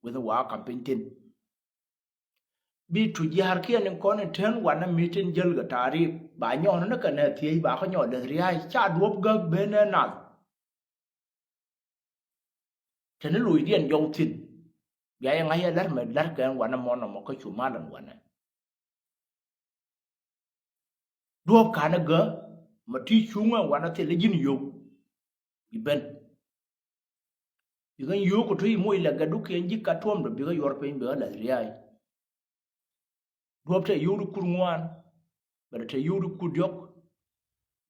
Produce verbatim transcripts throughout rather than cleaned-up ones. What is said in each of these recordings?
within wa kam piny thin. Bi tujiaar kiɛn in kɔn in tɛn wanɛ mi tin jäl kɛ taarip ba nyɔɔn ni kɛ nɛ thiec ba kä nyɔɔn leth ria̱a̱c ca duɔp gäk ben ɛ nath. Teni lo̱cdiɛn jɔw thi̱n bia yɛ ŋa̱c yɛ la̱r mɛ la̱r kɛn wanɛ mɔn nɔmɔ kä cu mal ɛn wanɛ. Duɔ̱ɔ̱p ka̱n ɛ gä mɛ ti cuŋ ɛn wanɛ thil ɛ ji̱n yio̱w. I̱ ben i̱ kɛn yio̱w kɛ tui̱ moc lɛ gɛ dukiɛn ji̱ ka tuɔ̱mdɔ bikɛ yuɔr piny bikɛ la̱th ria̱a̱c. Duɔ̱p te yio̱w di kur ŋuan bɛ te yio̱w di kur diɔ̱k.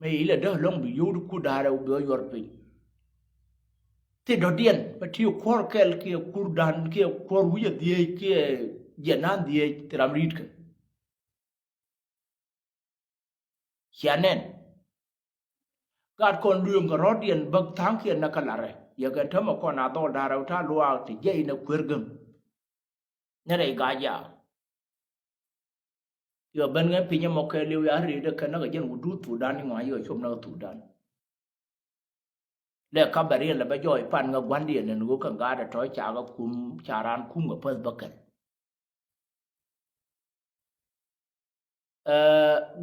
Mɛ ilɛ dee lɔŋ bi yio̱w di kur da̱a̱rɛ bi ɣä yuɔr piny. Thil dɔ̱diɛn mɛ ti kuɔr kɛl kiɛ kur da̱a̱n kiɛ kuɔr wi̱c a dhieec kiɛ jiɛn na̱a̱n dhieec thil ram ri̱i̱t kɛ. Cia nɛn. Gat kɔn lueŋ kɛ rɔ̱diɛn bäk tha̱a̱ŋkiɛn nä kä larɛ yɛ kɛn täämɛ kɔn a dhɔl da̱rɛ wä ta̱a̱ luaak ti jiɛc inɛ kuer gäŋ. Nɛ rɛy gac yaak. Yɔ ben ŋɛ piny ɛmɔ kɛ liw ya ri̱i̱dɛ kɛn nä kɛ jɛn wä duut Thudan ni ŋɔac yɔ cop nä kɛ Thudan. Lɛ ka bɛ riɛn lɛ bɛ jɔɔc pan ŋä gua̱ndiɛn ɛn ɣöö kɛn gaat ɛ tɔ̱ ca kɛ kum ca raan kum kɛ päth bäkɛl. Ɛ,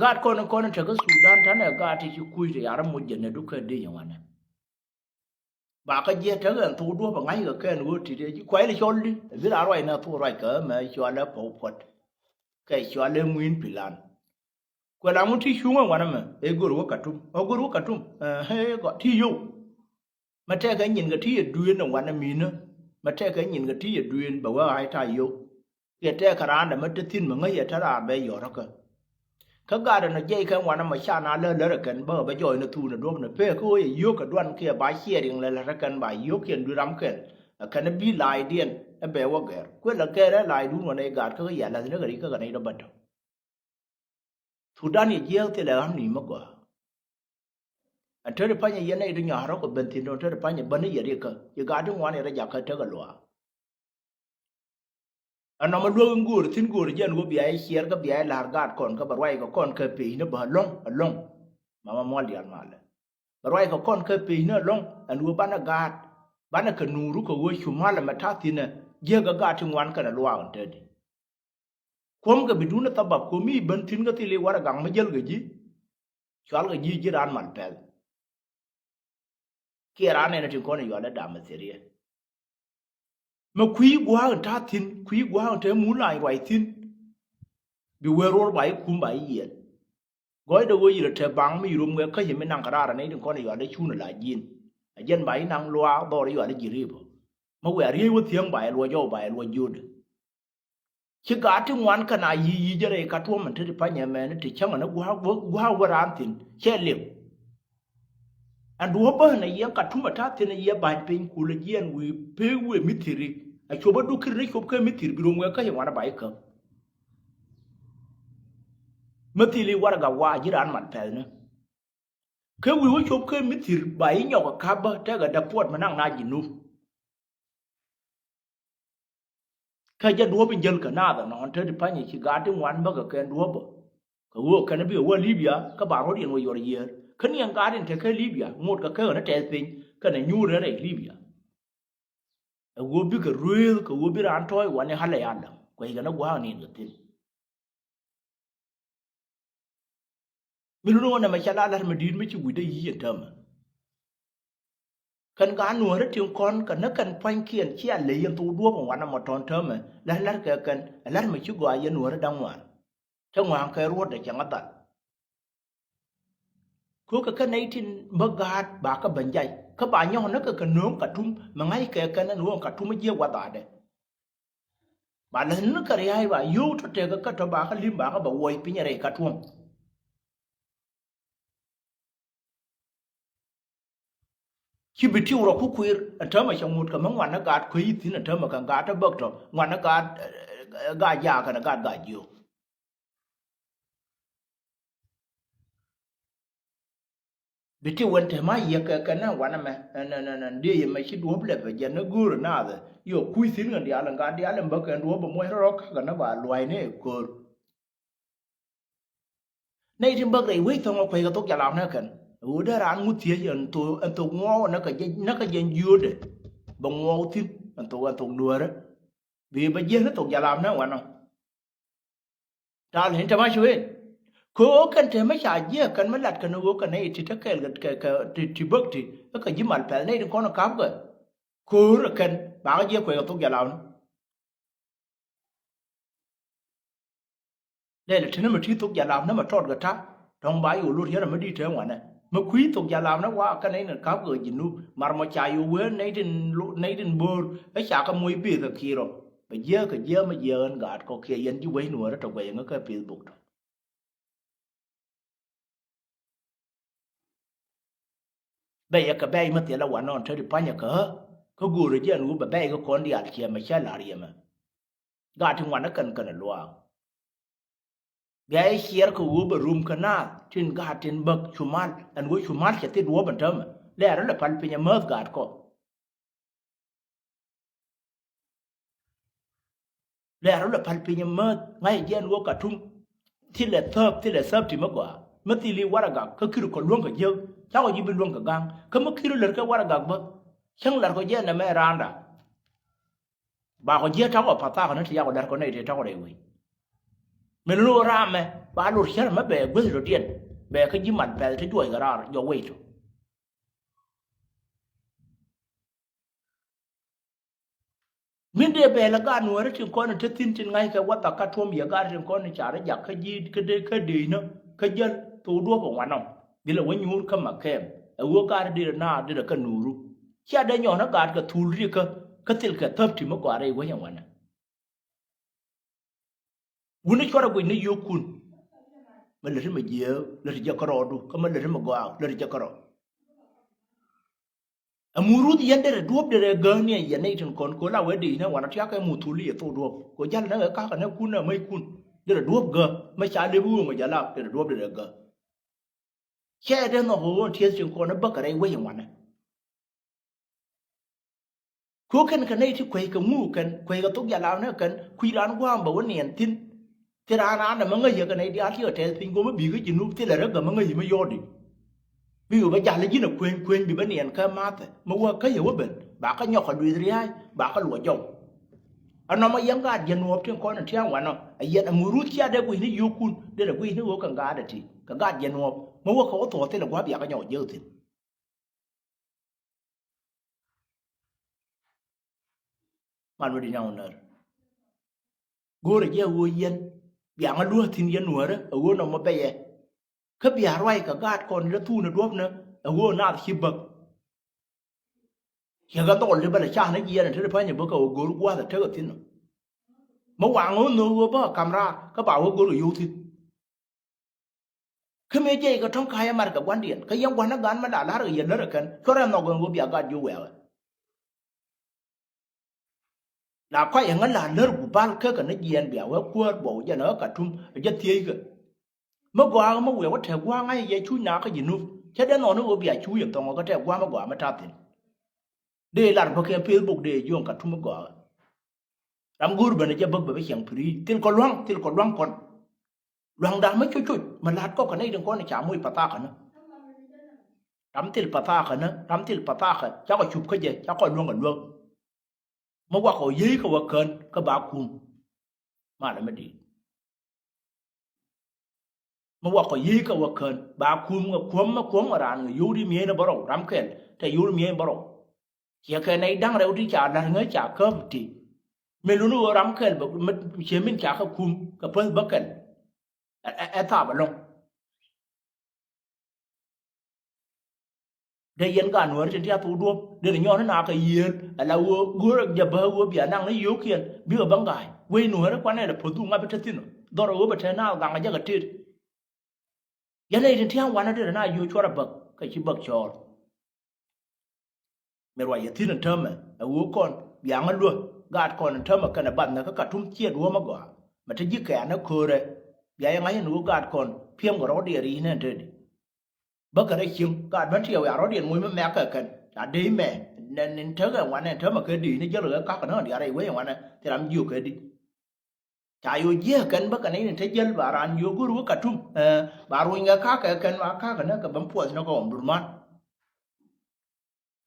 gaat kɔn kɔn tekä Thudan tanɛ gaat ti ci kuc ti yar moc jɛ nɛ dukɛ dee yɛ wanɛ. Ba kä jiɛ tekä ɛn thok duɔ̱p ɛ ŋa̱c kɛ kɛn ɣöö ti dee ci kuay lɛ cɔl di ɛ bi raan ruac nɛ thok ruac kɛ mɛ cɔal ɛ pɔw puɔt. Kɛ cɔal ɛ ŋui̱n pilan. Kuɛ la ŋun ti cuŋ ɛ wanɛ mɛ ɛ gör wä Katum ɛ gör wä Katum. Ɛ gɔ ti yio̱w. Mɛ tɛkɛ nyin kɛ ti yɛ duëën ɛ wanɛ mi̱nä. Mɛ tɛkɛ nyin kɛ ti yɛ duëën bɛ wee ɣa̱c ta̱a̱ yio̱w. Kiɛ tɛkɛ raan dɛ mɛ te thi̱n mɛ ŋäc yɛ te raan bɛ yɔ̱rä kä. Kä gat ɛn ɔ jiɛc kɛn wanɛ mɛ ca na lär lär ɛ kɛn bä bɛ jɔɔc ni thuun ɛ duɔ̱p ni pek kä ɣöö yɛ yio̱k kɛ duan kiɛ ba ciɛ riŋ lɛ lät ɛ kɛn ba yio̱k kiɛn dui̱ ram kɛn. Ɛ kɛn bi la̱a̱cdiɛn ɛ bɛ wä gɛr kuël ɛ kɛɛr ɛ la̱a̱cdun wanɛ i̱ gat kä kä yɛ la̱th ni kɛ ri̱c kä kɛ nɛy dɔ bä tɔ. Thudan yɛ jiääk thilɛ ɣa̱m ni mi gɔaa. Ɛn te ti panyɛ yɛn nɛy ti nyɔa̱a̱r rɔ̱k kɛ ben thi̱n do̱n te ti panyɛ bäni yɛ riɛk kä yɛ gaat ti ŋuan yɛ rɔ jakä tekɛ luaak. Ɛn nɔmɔ luäk in go̱o̱r thi̱n go̱o̱r jɛn ɣöö bia yɛ ciɛɛr kä bia yɛ la̱r gaat kɔn kä bɛ ruac kɛ kɔn kɛ pecni bä ɛlɔ̱ŋ ɛlɔ̱ŋ. Mama mual diaal malɛ bɛ ruac kɛ kɔn kɛ pecni ɛlɔ̱ŋ ɛn ɣöö banɛ gaat banɛ kɛ nuuru kɛ ɣöö cu mal ɛmɛ ta̱thi̱nɛ jiäk kɛ gaat ti ŋuan kɛnɛ luaak in te di. Kuɔ̱mkɛ bi duundɛ thabap kuɔ̱mi ben thi̱n kä thil i̱ warɛ gaŋ mi jäl kɛ ji̱. Cual kɛ ji̱ ji̱ raan mal pɛl. Kiɛ raan nɛn tin kɔn i̱ yual ɛ dam ɛ thiriɛ. Mɛ kui̱ gua̱a̱k in ta̱a̱ thi̱n kui̱ gua̱a̱k in te mun lany ruac thi̱n. Bi wee ruɔr ba i̱ kum ba i̱ yiɛl. Gɔcdɛ ɣöö yirɛ te baŋ mi yirɛ rom ŋuɛ käcɛ mi naŋ kɛ raar anɛy tin kɔn i̱ yual ɛ cun ɛ la ji̱n. Ɛ jɛn ba i̱ naŋ luaak dhɔr i̱ yual ɛ ji̱ ri̱i̱pä. Mɛ wee a riey wä thiäŋ ba i̱ luɔc ɔw ba i̱ luɔc jiötdɛ. Ci gaat ti ŋuan kɛn a yic yic jɛ rɛy ka tuɔ̱m ɛn te ti panyɛ mɛn ti cäŋ ɛn gua̱a̱k gua̱a̱k wä raan thi̱n cɛ liŋ. Ɛn duɔ̱ɔ̱p bä ɛn a yiɛn ka tum ɛ ta̱a̱ thi̱n ɛ yiɛ ba̱ny piny kulɛ jiɛn wi̱i̱ pek wëë mi thi̱ri. A cop ɛ dukir ni cop kɛ mi thi̱r bi rom wee kä yɛ ŋuan ɛ ba i̱ käp. Mi thil i̱ warɛga waa ji̱ raan mat pɛ̈thni. Kä wi̱i̱ wä cop kä mi thi̱r ba i̱ nyɔk ɛ ka̱pä tekɛ däpuɔt mi naŋ na ji̱ nup. Kä jɛ duɔ̱ɔ̱p in jäl kɛ naath ɛnɔɔn te ti panyɛ ci gaat ti ŋuan bäkɛ kɛn duɔ̱ɔ̱pä. Kɛ ɣöö kɛn bi ɛ wä Libya kä ba ruɔ̱t yɛn wä yɔr yiëër kä niɛn gaat in te kä Libya ŋot kɛ kä ɣän ɛ tɛth piny kɛn ɛ nyuur rɛl rɛy Libya. Ɛ ɣöö bikɛ ruëëth kɛ ɣöö bi raan tɔ̱ɔ̱c wanɛ halɛ yalä kuɛckɛ ni gua̱a̱k niɛn kɛ thi̱n. Mi luni ɣän ɛmɛ ca la la̱t mi di̱i̱t mi ci wi̱cdä yic ɛn täämɛ. Kɛn gaat nuääri tin kɔn kɛ ni kɛn pua̱nykiɛn cia ley yɛn thok duɔ̱ɔ̱p ɛn wanɛ mɔ tɔ̱n täämɛ la̱t la̱t kɛ kɛn ɛ la̱t mi ci gɔaa yɛn nuääri da̱ŋ ŋuan. Te ŋuan kɛ ruɔ̱t ɛ cɛ ŋa dhal. Kukɛ kɛ nɛy tin bä gaat ba kä ben jay kä ba nyɔk ni kɛ kɛ nööŋ Katum mi ŋa̱c kɛ kɛn ni nööŋ Katum jiɛ wadhaadɛ. Ba läth ni kɛ ria̱a̱c ba yio̱w tɔ tekɛ kä tɔ ba kä li̱m ba kä bɛ wuɔc piny rɛy Katuɔm. Ci bi tiw rɔ ku kuir ɛn täämɛ cɛ ŋut kɛ mi ŋuan ni gaat kuec i̱ thi̱n ɛn täämɛ kɛ gaat tä bäk tɔ ŋuan ni gaat, eh, gaat jaak kɛn gaat gaat jiök. Bi ti wen te ma yiek kɛ kɛn nɛ wanɛ mɛ ɛn ɛn ɛn ɛn diɛ yɛ mɛ ci duɔ̱p lɛ bɛ jɛ ni go̱o̱r naath ɛ yɔ kuc thi̱n kɛn diaal ɛn gaat diaal ɛn bä kɛn duɔ̱p bɛ muɔc rɔ rɔ kakɛ ni ba lua̱c ni ɛ ko̱o̱r. Nɛy tin bäk rɛy wec thɔŋ ɛ kuec kɛ thok jɛ lam nɛ kɛn ɛ ɣöö dee raan ŋut thiec ɛn thok ɛn thok ŋuɔɔk nɛ kɛ jɛ nɛ kɛ jɛ jiöödɛ bɛ ŋuɔɔk thi̱n ɛn thok ɛn thok duäärä. Bi bɛ jiɛn ni thok jalam ni wanɔ. Tal ni te ma ci wen. Kɛ ɣöö kɛn te mi ca jiɛk kɛn mi lat kɛn ɣöö kɛn nɛy ti te kɛɛl kɛ, kɛ, kɛ ti, ti bäk ti kä ji̱ mal pɛl nɛy ti kɔn ka̱pkɛ. Ko̱o̱r kɛn bakɛ jiɛk kuɛy kɛ thok jalam ni. Lɛl tini mi ti thok jalam ni mi tɔt kɛ ta̱. Dɔ̱ŋ ba yo̱o̱ lot yɛn mi di̱t te wanɛ mi kui̱ thok jalam ni wa kɛn nɛy ni ka̱pkɛ ji̱ nup mar mɔ ca yo̱o̱ wee nɛy tin lo-, nɛy tin bo̱o̱r ɛ ca kɛ moc beth kɛ ki̱i̱rɔ. Bɛ jiääk kɛ jiääk mi jiääk ɣän gaat kɔ kiɛ yɛn ji̱ wec nuɔ̱ɔ̱rä tɔ guɛc ŋä kä Facebook tɔ. Bɛ yɛ kɛ bɛ̈ɛ̈c mi thilɛ wanɔn te ti pa̱nyɛ kä ɣä kä go̱o̱rä jiɛn wu bɛ bɛ̈ɛ̈c kä kɔn diaal ciɛ mɛ cä la̱r yɛ mɛ. Gaat ti ŋuan ɛ kɛn kɛn ɛ luaak. Bia yɛ ciɛɛr kɛ wu bɛ rum kä naath tin gaat tin bäk cumal ɛn wu cumal cɛ thit wuɔ̱p ɛn täämɛ lɛ rɔ lɛ pal piny ɛ määth gaat kɔ. Lɛ̈ɛ̈r rɔ lɛ pal piny ɛ määth ŋa̱c ɛ jiɛn ɣöö Katum. Thilɛ thääp, thilɛ thääp ti mi gɔaa mi thil i̱ waragak kä ki̱r kɔ luäŋ kɛ jiäk. Cakɔ ji̱ bi luäŋ kɛ ga̱ŋ kä mi ki̱r lär kɛ waragak bä. Cäŋ lar kɔ jiɛn ɛmɛ raanda. Bakɔ jiäk takɔ pathakɔ ni ti yakɔ lar kɔ nɛy ti takɔ rɛy wec. Min lo̱o̱ raamɛ ba lor cär mɛ bɛ gueth rɔ diɛn bɛ kä ji̱ mat pɛl ti juɔc kɛ raar jɔ wec tɔ. Min dee bɛɛl ɛ gaat nuääri tin kɔn in te thi̱n tin ŋa̱ckɛ wathak kä tuɔ̱m yɛ gaat tin kɔn in ca rɔ jak kä ji̱ kä dee kä dee inä kä jäl thok duɔ̱ɔ̱p ɛ wanɔ. Dhilɛ wä nyuur kä makɛm ɛ wä gaat dee rɛ naath dee rɛ kä nuuru. Cia dee nyɔɔn ɛ gaat kɛ thul rikä kä thilkɛ thäp ti mi gɔaa rɛy wec ɛ wanɛ. Wuni cuarɛ guic ni yio̱o̱kun. Mä läti mä jiääk, läti jɛ kärɔɔdu kä mä läti mä gɔaa, läti jɛ kärɔɔ. Ɛ muruth yɛn derɛ duɔ̱p derɛ gääk ni ɛ yɛn nɛy tin kɔn köl a wee dee inɛ wanɔ tiakä ɛ muth thul i̱ ɛ thok duɔ̱p kɛ jal nɛ ɛ kakä nɛ kun ɛ mäckun. Derɛ duɔ̱p gääk mä ca lep i̱ ɣööŋ ɛ jal a derɛ duɔ̱p derɛ gääk. Cɛ dee nhɔk ɣöö tiɛth tin kɔn ɛ bäkɛ rɛy wec in wanɛ. Kɛ ɣöö kɛn kɛ nɛy ti kueckɛ ŋu kɛn kueckɛ thok jalamni kɛn kui̱ raan gua̱a̱m bɛ wä niɛn thi̱n. Thil raan raan ɛmɛ ŋäc yɛ kɛ nɛy diaal ti kɛ tɛth piny go̱o̱mä bi̱i̱ kä ji̱ nup thilɛ rɛ gämä ŋäc yɛ mi yɔɔdi. Bi wä bä ja̱l ji̱n ɛ kueny kueny bi bä niɛn kä mathɛ mi wä kä yɛ wä ben ba kä nyɔk kɛ lueth ria̱a̱c ba kä luɔ jɔw. Ɛnɔmɔ yɛn gaat jiɛn nuɔɔp tin kɔn in tia̱a̱ŋ wanɔ ɛ yɛn ɛ muruth cia dee gui̱cni yio̱o̱kun derɛ gui̱cni ɣöö kɛn gaatdɛ ti kɛ gaat jiɛn nuɔɔp mi wä kɛ wä thuɔɔk thilɛ gua̱a̱p yakɛ nyɔk jiäk thi̱n. Man mi di nyaŋ wä när. Go̱o̱rɛ jɛ ɣöö yɛn biaŋä luäk thi̱n yɛn nuäärä ɛ ɣöö nɔmɔ bɛyɛ. Kä bia ruac kɛ gaat kɔn rɛ thuun ɛ duɔ̱pnä ɛ ɣöö naath ci bäk. Ciɛ kɛ dhɔl ti bä lɛ canä jiɛɛn ɛ te ti pa̱nyɛ bä kɛ ɣöö go̱o̱r gua̱a̱th ɛ tekɛ thi̱n ɔ. Mi waŋ ɣöö nhök ɣöö bä kɛ ka̱m raar kä ba wä go̱o̱r kɛ yio̱w thi̱n. Kä mëë jiɛc kɛ tɔ̱ŋ ka̱a̱c ɛ mat kɛ gua̱ndiɛn kä yɛn gua̱n ɛ gan mi la la̱r kɛ yɛ lär ɛ kɛn cuɔrɛ nhɔk ɛn ɣöö bia gat jiök wɛɛkɛ. La kɔc ɛŋä la lär ku bal kä kɛ ni jiɛɛn bia wee kuäär bɔw jɛn ɛ ɣä Katum ɛ jɛ thiec kɛ. Mi gɔaa ɣä mi wëë wä tɛk gua̱a̱ŋ ŋa̱c ɛ yɛ cuc naath kä ji̱ nup cä dee nhɔk ni ɣöö bia cuc ɛn thɔŋ ɛ kä tɛk gua̱a̱ŋ mi gɔaa mi ta̱th thi̱n. Dee lar bä kɛ Facebook dee jiök Katum mi gɔaa ɣä. Ram go̱o̱r ben ɛ jɛ bäk bɛ bä ciɛŋ pi̱ri thil kɔ lua̱ŋ thil kɔ lua̱ŋ kɔn. Lua̱ŋda mi cuc cuc mi la̱t kɔk kɛ nɛy tin kɔn ca moc pathakänä. Ram thil pathakänä ram thil pathakɛ cakɔ cup kä jɛ cakɔ luäŋ kɛ luäk. Mi wakɔ yiey kɛ wä kän kä ba kum. Malɛ mi di̱i̱t. Mi wakɔ yiey kɛ wä kän ba kum kɛ kuäm mi kuäm kɛ raan kɛ yio̱w di miey ni bärɔw ram kɛl te yio̱w di miey ni bärɔw. Ciɛ kɛ nɛy da̱ŋ rɛw ti ca la̱r ŋäc ca käp ti. Min luni ɣöö ram kɛl bä mi ciɛ min ca kɛ kum kɛ päth bä kɛl. Ɛ, ɛ, ɛ thap ɛlɔ̱ŋ. Dee yɛn gaat nuääri tin ti a thok duɔ̱ɔ̱p dee ni nyɔɔni na kɛ yiëël ala ɣöö go̱o̱rɛ jɛ bä ɣöö bia naŋ ni yio̱o̱kiɛn bikɛ bä ŋa̱a̱c wec nuääri kuanɛ lɛ päth du ŋa̱p bi te thi̱n ɔ dhɔr ɣöö bɛ te naath gaŋ a jɛ kɛ tet. Yɛn nɛy tin tia̱a̱ŋ wanä derɛ na jiök cuɔrɛ bäk kɛ ci bäk cɔɔl. Mi ruac yɛ thi̱n ɛn täämɛ ɛ ɣöö kɔn biaŋä luäk gaat kɔn ɛn täämɛ kɛnɛ bath nɛ kä Katum ciɛ duɔ̱ɔ̱m ɛ gɔaa mɛ te ji̱ kɛɛn ɛ köörɛ. Bia yɛ ŋa̱c ɛn ɣöö gaat kɔn piɛm kɛ rɔ̱diɛn ri̱c nɛn tëëdi. Bäkɛ rɛy cieŋ gaat ben tiɛɛu ya rɔ̱diɛn moc mi mɛk kɛ kɛn ca dee mɛ nɛn in tekɛ wanɛ ɛn täämɛ kɛ dee ni jäl kɛ ka̱k kɛ näk diaal rɛy wec ɛn wanɛ thil ram jiök kɛ di. Ca yo̱o̱ jiääk kɛn bä kɛn in te jäl ba raan yo̱o̱ go̱r wä Katum ɛ ba runy kɛ ka̱kɛ kɛn ba ka̱kɛ näk kɛ ben puɔth ni kɛ Omdurman.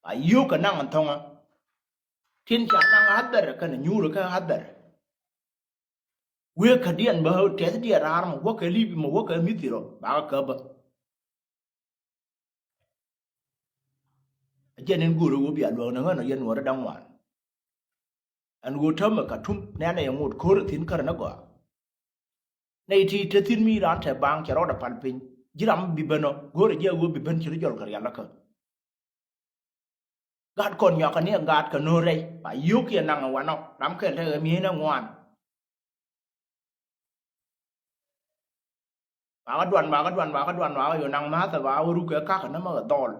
Ba yio̱o̱k kɛ naŋ ɛn thɔŋä. Tin ca naŋ Hadhɛr kɛnɛ nyuur kä Hadhɛr. Wëë kädiɛn bä tɛth diɛ raar mɔ wäkɛ Libi mɔ wäkɛ Mithirɔ bakɛ käp bä. A jɛn in go̱o̱rä ɣöö bia luäk ni ɣän ɔ yɛn Nuäärä da̱ŋ ŋuan. Ɛn ɣöö täämɛ Katum nɛnɛ yɛ ŋot ko̱r thi̱n kärɛ ni gɔaa. Nɛy ti te thi̱n mi raan te baaŋ cɛ rɔɔdɛ pal piny ji̱ ram bi ben ɔ go̱o̱rä jɛ ɣöö bi ben ci ri jɔl kɛ rialikä. Gat kɔn nyɔakä ni ɛ gat kɛ no̱o̱ŋ rɛy ba yio̱k kiɛ naŋ ɛ wanɔ ram kɛl tekɛ mi̱eec ni ŋuan. Ba kä duan, ba kä duan, ba kä duan, ba kä yo naŋ ma̱thɛ ba kä ruk kɛ kakä nä mä kɛ dhɔl.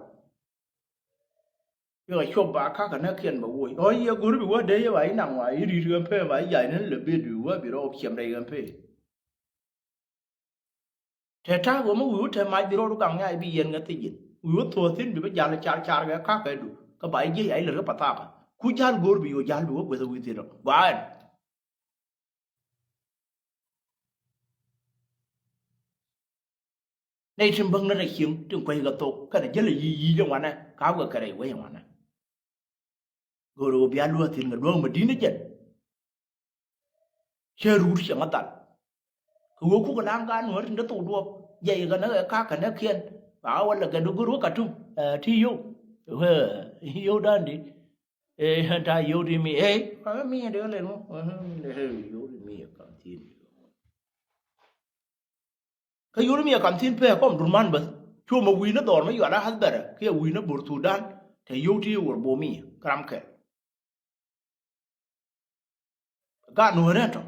Yɛ kɛ cuɔp ba kakä nä kiɛn bɛ woc ɔ yɛ go̱ri bi wä dee yɛ ba yi naŋ wa yi ri̱t ɣän pee ba yi jay ni lɛ bit bi wä bi rɔ ciɛm rɛy ɣän pee. Tɛ ta̱a̱ ɣöö mi wi̱i̱ wä te mac bi rɔɔdu gaŋ nya i̱ bi yɛn ŋä thiec in wi̱i̱ wä thuɔ̱ɔ̱th thi̱n bi bä jal car car kɛ ka̱kɛ du kä ba i̱ jiɛc a i̱ lät kä pathaka ku jal go̱o̱r bi yo̱o̱ jal bi wä gueth a wi̱i̱ thi̱n rɔ gɔaa ɛn. Nɛy tin bäŋ ni rɛy cieŋ tin kuec kɛ thok kɛnɛ jäl a yic yic ɛ ŋuanɛ ka̱a̱pkɛ kɛ rɛy wec ɛ ŋuanɛ. Go̱o̱r ɣöö bia luäk thi̱n kɛ luäk mi di̱n ni jɛn. Cä ruut cɛ ŋä dhal. Kɛ ɣöö kukɛ la̱a̱ŋ gaat Nuäär tin te thok duɔ̱ɔ̱p jɛ yɛ kɛ näk ɛ ka̱a̱k kɛ näk kiɛn ba ɣä wä lɛ kɛ du go̱r wä Katum. Ɛ ti yio̱w. Ɛ yio̱w da̱a̱n di. Ɛ ta yio̱w di mi ɛ mi ɛ dee lɛ nu. Yio̱w di mi ɛ kam thi̱n. Kä yio̱w di mi ɛ kam thi̱n pee kɔm durman bäth. Cuɔ mɛ wi̱i̱ ni dhɔr mɛ yual a Hadhɛr kiɛ wi̱i̱ ni Bor Thudan. Te yio̱w ti wor bo mi kä ram kɛl. Gat Nuäärä tɔ.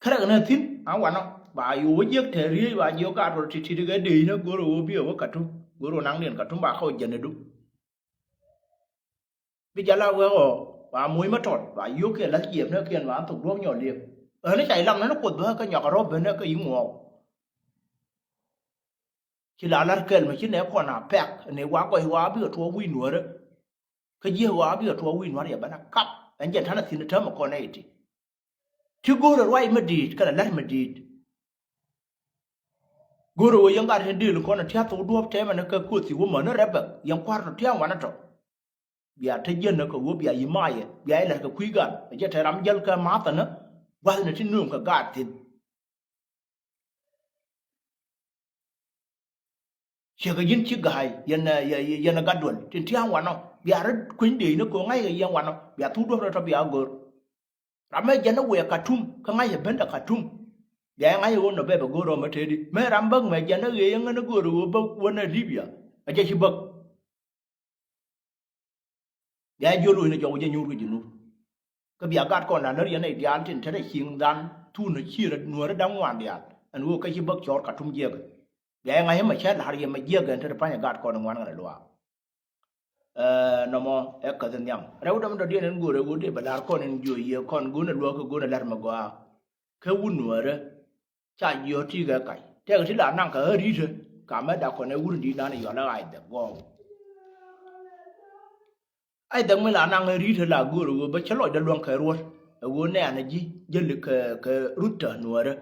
Kärɛ kɛ nɛ thi̱n a wanɔ ba yo̱o̱ wä jiäk tɛ̈r riey ba jiök gat rɔ ti̱ti̱t kɛ dee inä go̱r ɣöö bi ɛ wä Katum go̱r ɣöö naŋdiɛn Katum ba kɛ wä jɛn ɛ du. Bi jal a wee ɣɔɔ ba moc mä tɔt ba yio̱k kiɛ la̱th jiɛpnäkiɛn ba thok duɔ̱ɔ̱p nyɔl liep. Ɣän ca ilam nän kuoth bä kä nyɔak rɔ̱ benä kä yi̱ ŋuɔɔk. Ci la la̱r kɛl mi ci nɛ kɔn a pɛk ni wa gɔc wa bikɛ tuɔɔk wi̱i̱ Nuäärä. Kä jiɛ wa bikɛ tuɔɔk wi̱i̱ Nuäärä yɛ bänä kap ɛn jɛn ta̱nä thi̱n täämɛ kɔn nɛ iti. Ti go̱o̱rɛ ruac mi di̱i̱t kɛnɛ la̱r mi di̱i̱t. Go̱o̱rɛ wee yɛn gat tin dëël kɔn ɛ tia̱ thok duɔ̱ɔ̱p tɛmɛ ni kɛ kuoth thi̱ wä män ni rɛpɛ yɛn kua̱r tɔ tia̱ ŋuanä tɔ. Bia te jiän ni kɛ ɣöö bia yi̱ maayɛ bia ilɛr kɛ kui̱ gat ɛ jɛ te ram jäl kɛ ma̱thänä. Gua̱thni ti nööŋ kɛ gaat thi̱n. Ciekɛ ji̱n ci ga̱a̱y yɛn ɛ gat duel tin tia̱a̱ŋ wanɔ bia rɔ kueny dee ni kɛ ɣöö ŋa̱ckɛ yɛn wanɔ bia thuk duɔ̱p rɔ tɔ bia go̱r. Ram ɛ jɛn ni wëë Katum kä ŋa̱ckɛ ben dɛ Katum. Bia yɛ ŋa̱ckɛ ɣöö nɔ bɛ bɛ go̱r rɔm ɛ tëëdi mëë ram bäk mɛ jɛn ni ɣëë yɛ ŋän ni go̱r ɣöö bä wän ɛ Libia ɛ jɛ ci bäk. Bia jiöl wec ni jɔk wec jɛ nyuur kɛ ji̱ nuur. Kä bia gat kɔn la lär yɛn nɛy diaal tin te rɛy cieŋdan thun ni ciɛ rɛ Nuäärä da̱ŋ ŋuan diaal ɛn ɣöö kä ci bäk cɔɔr Katum jiɛkɛ. Bia yɛ ŋa̱c yɛ mɛ cä la̱r yɛ mɛ jiɛkɛ ɛn te rɛ pa̱nyɛ gat kɔn ŋuan ŋän ɛ luaak. Ɛ nɔmɔ ɛ käth nhiam rɛw däm dɔ̱diɛn ɛn go̱o̱rɛ ɣöö dee bɛ la̱r kɔn ɛn jiö yiëë kɔn go̱o̱n ɛ luäk kɛ go̱o̱n ɛ la̱r mɛ gɔaa. Kä wut Nuäärä ca jiɔ̱ɔ̱k ti kɛ kac tɛk ti la naŋ kɛ ɣä ri̱t ɣä. Kamɛ dak kɔn ɛ wut in di̱i̱t nan ɛ yɔl ɛ ɣac dhɛ gɔɔw. Ɣac dhɛk mi la naŋ ɛ ri̱t ɣä la go̱o̱r ɛ ɣöö bä cä lɔcdä luäŋ kɛ ruɔ̱t ɛ ɣöö nɛɛn ɛ ji̱ jäli kɛ kɛ rut tääth Nuäärä.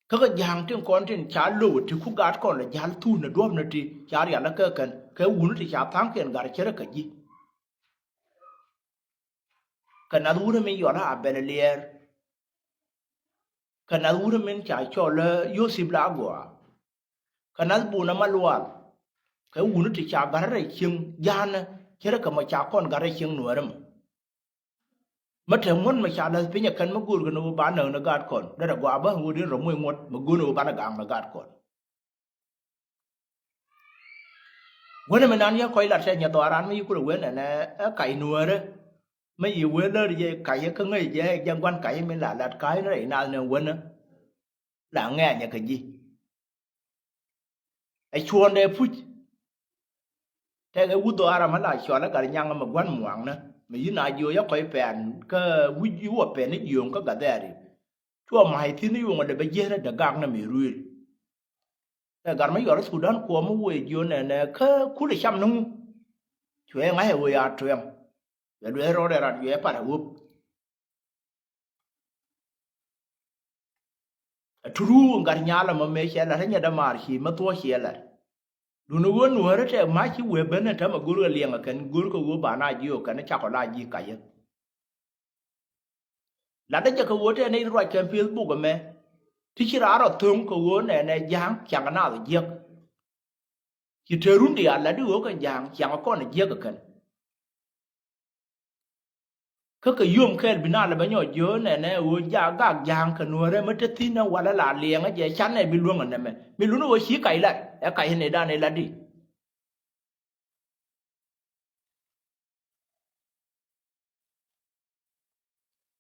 Kä kɛ ja̱a̱ŋ tin kɔn tin ca lo̱w ɛ ti ku gat kɔn lɛ ja̱l thun ɛ duɔ̱pnɛ ti ca rial ɛ kɛ kɛn kɛ wuni ti ca tha̱a̱ŋkiɛn gat cärä kɛ ji̱. Kɛ nath wurä min yɔl a bɛl liɛɛr. Kɛ nath wurä min ca cɔl ɛ Yosip la gɔaa. Kɛ nath bunä ma lual. Kɛ wuni ti ca gat rɛy cieŋ ja̱a̱nä cärä kɛ mɔ ca kɔn gat rɛy cieŋ Nuäärä mɔ. Mä te ŋuɔ̱t mä ca läth piny ɛ kɛn mä go̱o̱rkɛ ni wä ba näk ni gaat kɔn derɛ gɔaa bä ŋuɔ̱t in rɔ moc ŋuɔ̱t mä go̱o̱r ni wä banɛ ga̱a̱ŋ ni gaat kɔn. Wänɛ mi nan yɛ kɔc lat cɛ nyɛ dhɔaaran mi yi kulɛ wen ɛnɛ ɛ kac Nuäärä. Mi yi wen lär jɛ kac yɛ kä ŋäc jɛ jɛ gua̱n kac mi la lat ka̱a̱c ni rɛy naath ni wänä. La ŋɛ̈ny ɛ kɛ ji̱. Ɛ cuɔ̱ɔ̱ndɛ puc. Tɛkɛ wuth dhɔaara mi la cɔal ɛ gat nyaŋ mi gua̱n muaŋnä mi yi̱n a jiöc ɛ kɔc pɛn kä wi̱c i̱ wä pɛn i̱ jiööŋ kä gat dhɛɛri. Cuɔ ma̱c thi̱n i̱ yuɔ̱ŋ ɛ dee bɛ jiɛn ɛ dee gak nä mi ruëël. Ɛ gat mi yɔr Thudan kuɔm mi wëë jiööŋ nɛnɛ kä kulɛ cam ni ŋu. Cuɛ ŋa̱c ɛ ɣöö ya tuɛm. Cuɛ luɛth rɔɔdɛ rat cuɛ pat ɛ ɣöp. Ɛ turu gat nyal ɛmɔ mëë cɛ lat ɛ nyɛ dämaar ci mä thuɔ̱ɔ̱c ciɛ lat. Duundɛ ɣöö nuäärä tɛ ma̱c ci wëë ben ɛ täämɛ go̱rkɛ liɛŋ ɛ kɛn, go̱rkɛ ɣöö ba na jiök kɛn cakɔ la ji̱ ka̱yä. Latdä jɛ kɛ ɣöö tɛ nɛy ti ruac kɛn Facebook ɛmɛ ti ci raan rɔ tho̱ŋ kɛ ɣöö nɛnɛ Ja̱a̱ŋ ciaŋ naath jiäk. Ci te run diaal lat di ɣöö kɛn Ja̱a̱ŋ ciaŋ kɔn jiäk ɛ kɛn. Kä kɛ yom kɛɛl bi na lɛ bɛ nyɔk jiö nɛnɛ ɣöö ja gak Ja̱a̱ŋ kɛ nuäärä mi te thi̱n ɛ walɛ la liɛŋä jɛ canɛ bi luäŋ ɛ nɛmɛ. Mi luni ɣöö ci kac lat ɛ kac ɛ nɛydan ɛ lat di.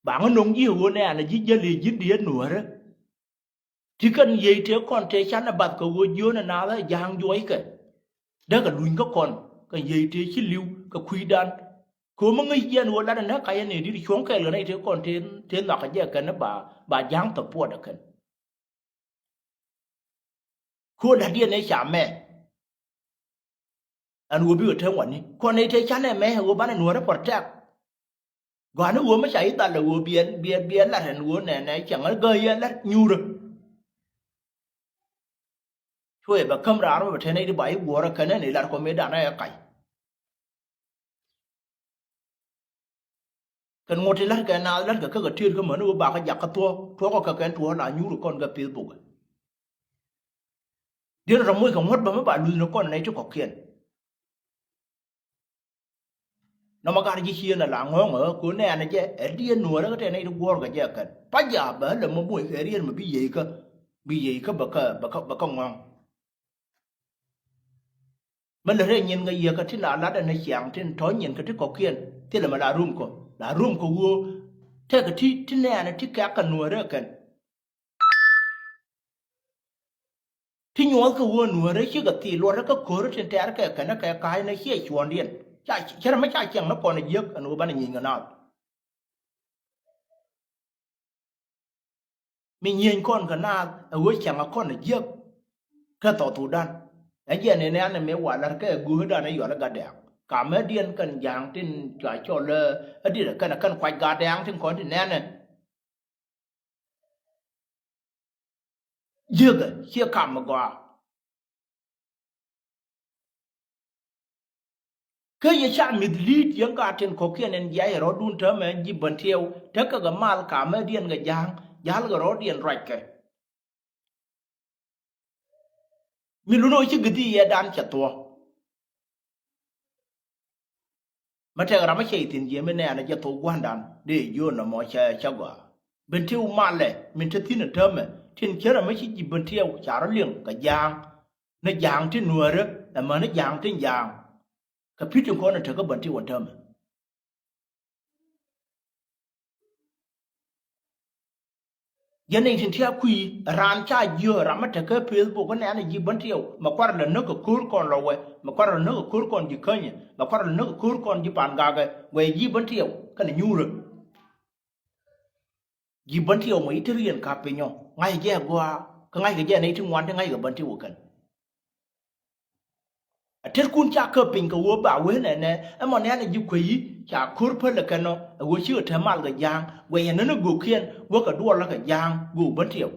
Ba ŋä no̱ŋ ji̱ ɣöö nɛ an ji̱ jäl i̱ ji̱n diet nuäärä. Ti kɛn yiëë tëë kɔn tëë canɛ bath kɛ ɣöö jiöönɛ naath ɛ Ja̱a̱ŋ juɔckɛ. Dee kɛ luny kä kɔn kɛn yiëë tëë ci li̱w kɛ kui̱dan. Kɛ ɣöö mi ŋäc jiɛn ɣöö latdɛ nɛ kac ɛ nɛy di̱t cuɔ̱ŋ kɛɛl kɛ nɛy tëë kɔn tëë, tëë nhɔakɛ jɛ kɛn ba, ba Ja̱a̱ŋ thɔpuɔt ɛ kɛn. Kɛ ɣöö la̱tdiɛn ëë ca mɛ. Ɛn ɣöö bikɛ te ŋuani kɔn nɛy tëë canɛ mɛ ɣöö banɛ nuäärä protect. Gɔ̱a̱ni ɣöö mi ca i̱ dhal ɛ ɣöö biɛ, biɛ, biɛ lat ɛn ɣöö nɛnɛ cɛŋ ɛ gäi yɛ lat nyuurä. Cuɛ bɛ käm raar bä bɛ te nɛy ti ba i̱ guɔ̱ɔ̱rä kɛn ɛn i̱ lat kɔ mëëdan ɛ kac. Kɛn ŋuɔ̱t ti la̱t kɛ naath la̱t kɛ kä kɛ tiet kä mäni ɣöö bakɛ jak kä thuɔ̱k, thuɔ̱k kɛ kɛn tuɔ̱ɔ̱k la nyuur kɔn kɛ Facebook. Diɛn rɔ moc kɛ ŋuɔ̱t bä mi ba luth ni kɔn nɛy ti kɔ̱kiɛn. Nɔmɔ gat ji̱ cieen ala ŋɔ̱ɔ̱ŋ ɛ ɣä ko̱n nɛɛn jɛ ɛ diɛn nuäärä kä tɛn nɛy ti guɔ̱ɔ̱r kɛ jɛ kɛn. Pa ja̱a̱ bä lɛ mɔ moc kɛ riɛn mɛ bi yiëëkä, bi yiëëkä bä kä, bä kä, bä kä ŋɔ̱ɔ̱ŋ. Mɛ lät rɛy nyin kɛ yiëëkä tin la lat ɛn ɛ ciaŋ tin tɔ̱ nyin kɛ ti kɔ̱kiɛn thilɛ mɛ la rum kɔ, la rum kɔ ɣöö tɛkɛ ti, ti nɛɛnɛ ti kɛ̈k kɛ nuäärä kɛn. Ti nyuɔ̱th kɛ ɣöö nuäärä cikɛ thil luɔtdä kä ko̱rä tin tɛ̈r kɛ kɛn kɛ ka̱a̱cnä ciɛ cuɔ̱ɔ̱ŋdiɛn. Ca, cärɛ mɛ ca ciɛŋ ni kɔn ɛ jiäk ɛn ɣöö banɛ nyieny kɛ naath. Mi nyieny kɔn kɛ naath ɛ ɣöö cäŋ ɛ kɔn ɛ jiäk. Kä South Sudan ɛ jɛn in ɛn ɛ mi wa la̱r kɛ ɛ göödan ɛ yɔl ɛ gatdɛɛk. Kamɛ diɛn kɛn ja̱a̱ŋ tin cua cɔl ɛ, ɛ diet ɛ kɛn ɛ kɛn kuac gatdɛɛk tin kɔn tin nɛnɛ. Jiäkɛ ciɛ kam ɛ gɔaa. Kä yɛ ca mislead yɛn ka tin kɔ̱kiɛn ɛn jiac ɛ rɔ̱dun täämɛ ɛn ji̱ Bentiɛw tekɛ kɛ mal kamɛ diɛn kɛ ja̱a̱ŋ ja̱l kɛ rɔ̱diɛn ruackɛ. Mi lun ɣöö ci gith i̱ yɛ dan cɛ thuɔ̱k. Mä tɛk ram mä cɛ ithin jiɛ mi nɛɛnɛ jɛ thok gua̱ndan dee jiö nɔmɔ cɛ, cɛ gɔaa. Bentiɛw malɛ min te thi̱n ɛ täämɛ tin cärɛ mä ci ji̱ Bentiɛw ca rɔ liŋ kɛ ja̱a̱ŋ. Ni ja̱a̱ŋ ti nuäärä ɛmɛ ni ja̱a̱ŋ tin ja̱a̱ŋ. Kɛ pi̱t tin kɔn ɛ tekä Bentiɛw ɛ täämɛ. Yɛn nɛy tin ti a kui̱ raan ca jiö ram mi te kä Facebook kä nɛɛn a ji̱ Bentiɛw mɛ kuarɛ lɛ näk kɛ ko̱r kɔn lɔ wɛ mɛ kuarɛ lɛ näk kɛ ko̱r kɔn ji̱ känyɛ mɛ kuarɛ lɛ näk kɛ ko̱r kɔn ji̱ pa̱a̱n gakɛ guɛy ji̱ Bentiɛw kɛnɛ nyuurä. Ji̱ Bentiɛw mɔ i̱ ti riɛn ka piny ɔ ŋa̱c jɛ gɔaa kä ŋa̱ckɛ jɛ nɛy ti ŋuan ti ŋa̱ckɛ Bentiɛw kɛn. A tetkun ca käp piny kɛ ɣöö ba wee nɛnɛ ɛmɔ nɛn a ji̱ kueyi ca ko̱r päl ɛ kɛn ɔ ɛ ɣöö cikɛ te mal kɛ ja̱a̱ŋ guɛyɛ nän a göökiɛn wäkɛ duɔl kɛ ja̱a̱ŋ göök Bentiɛw.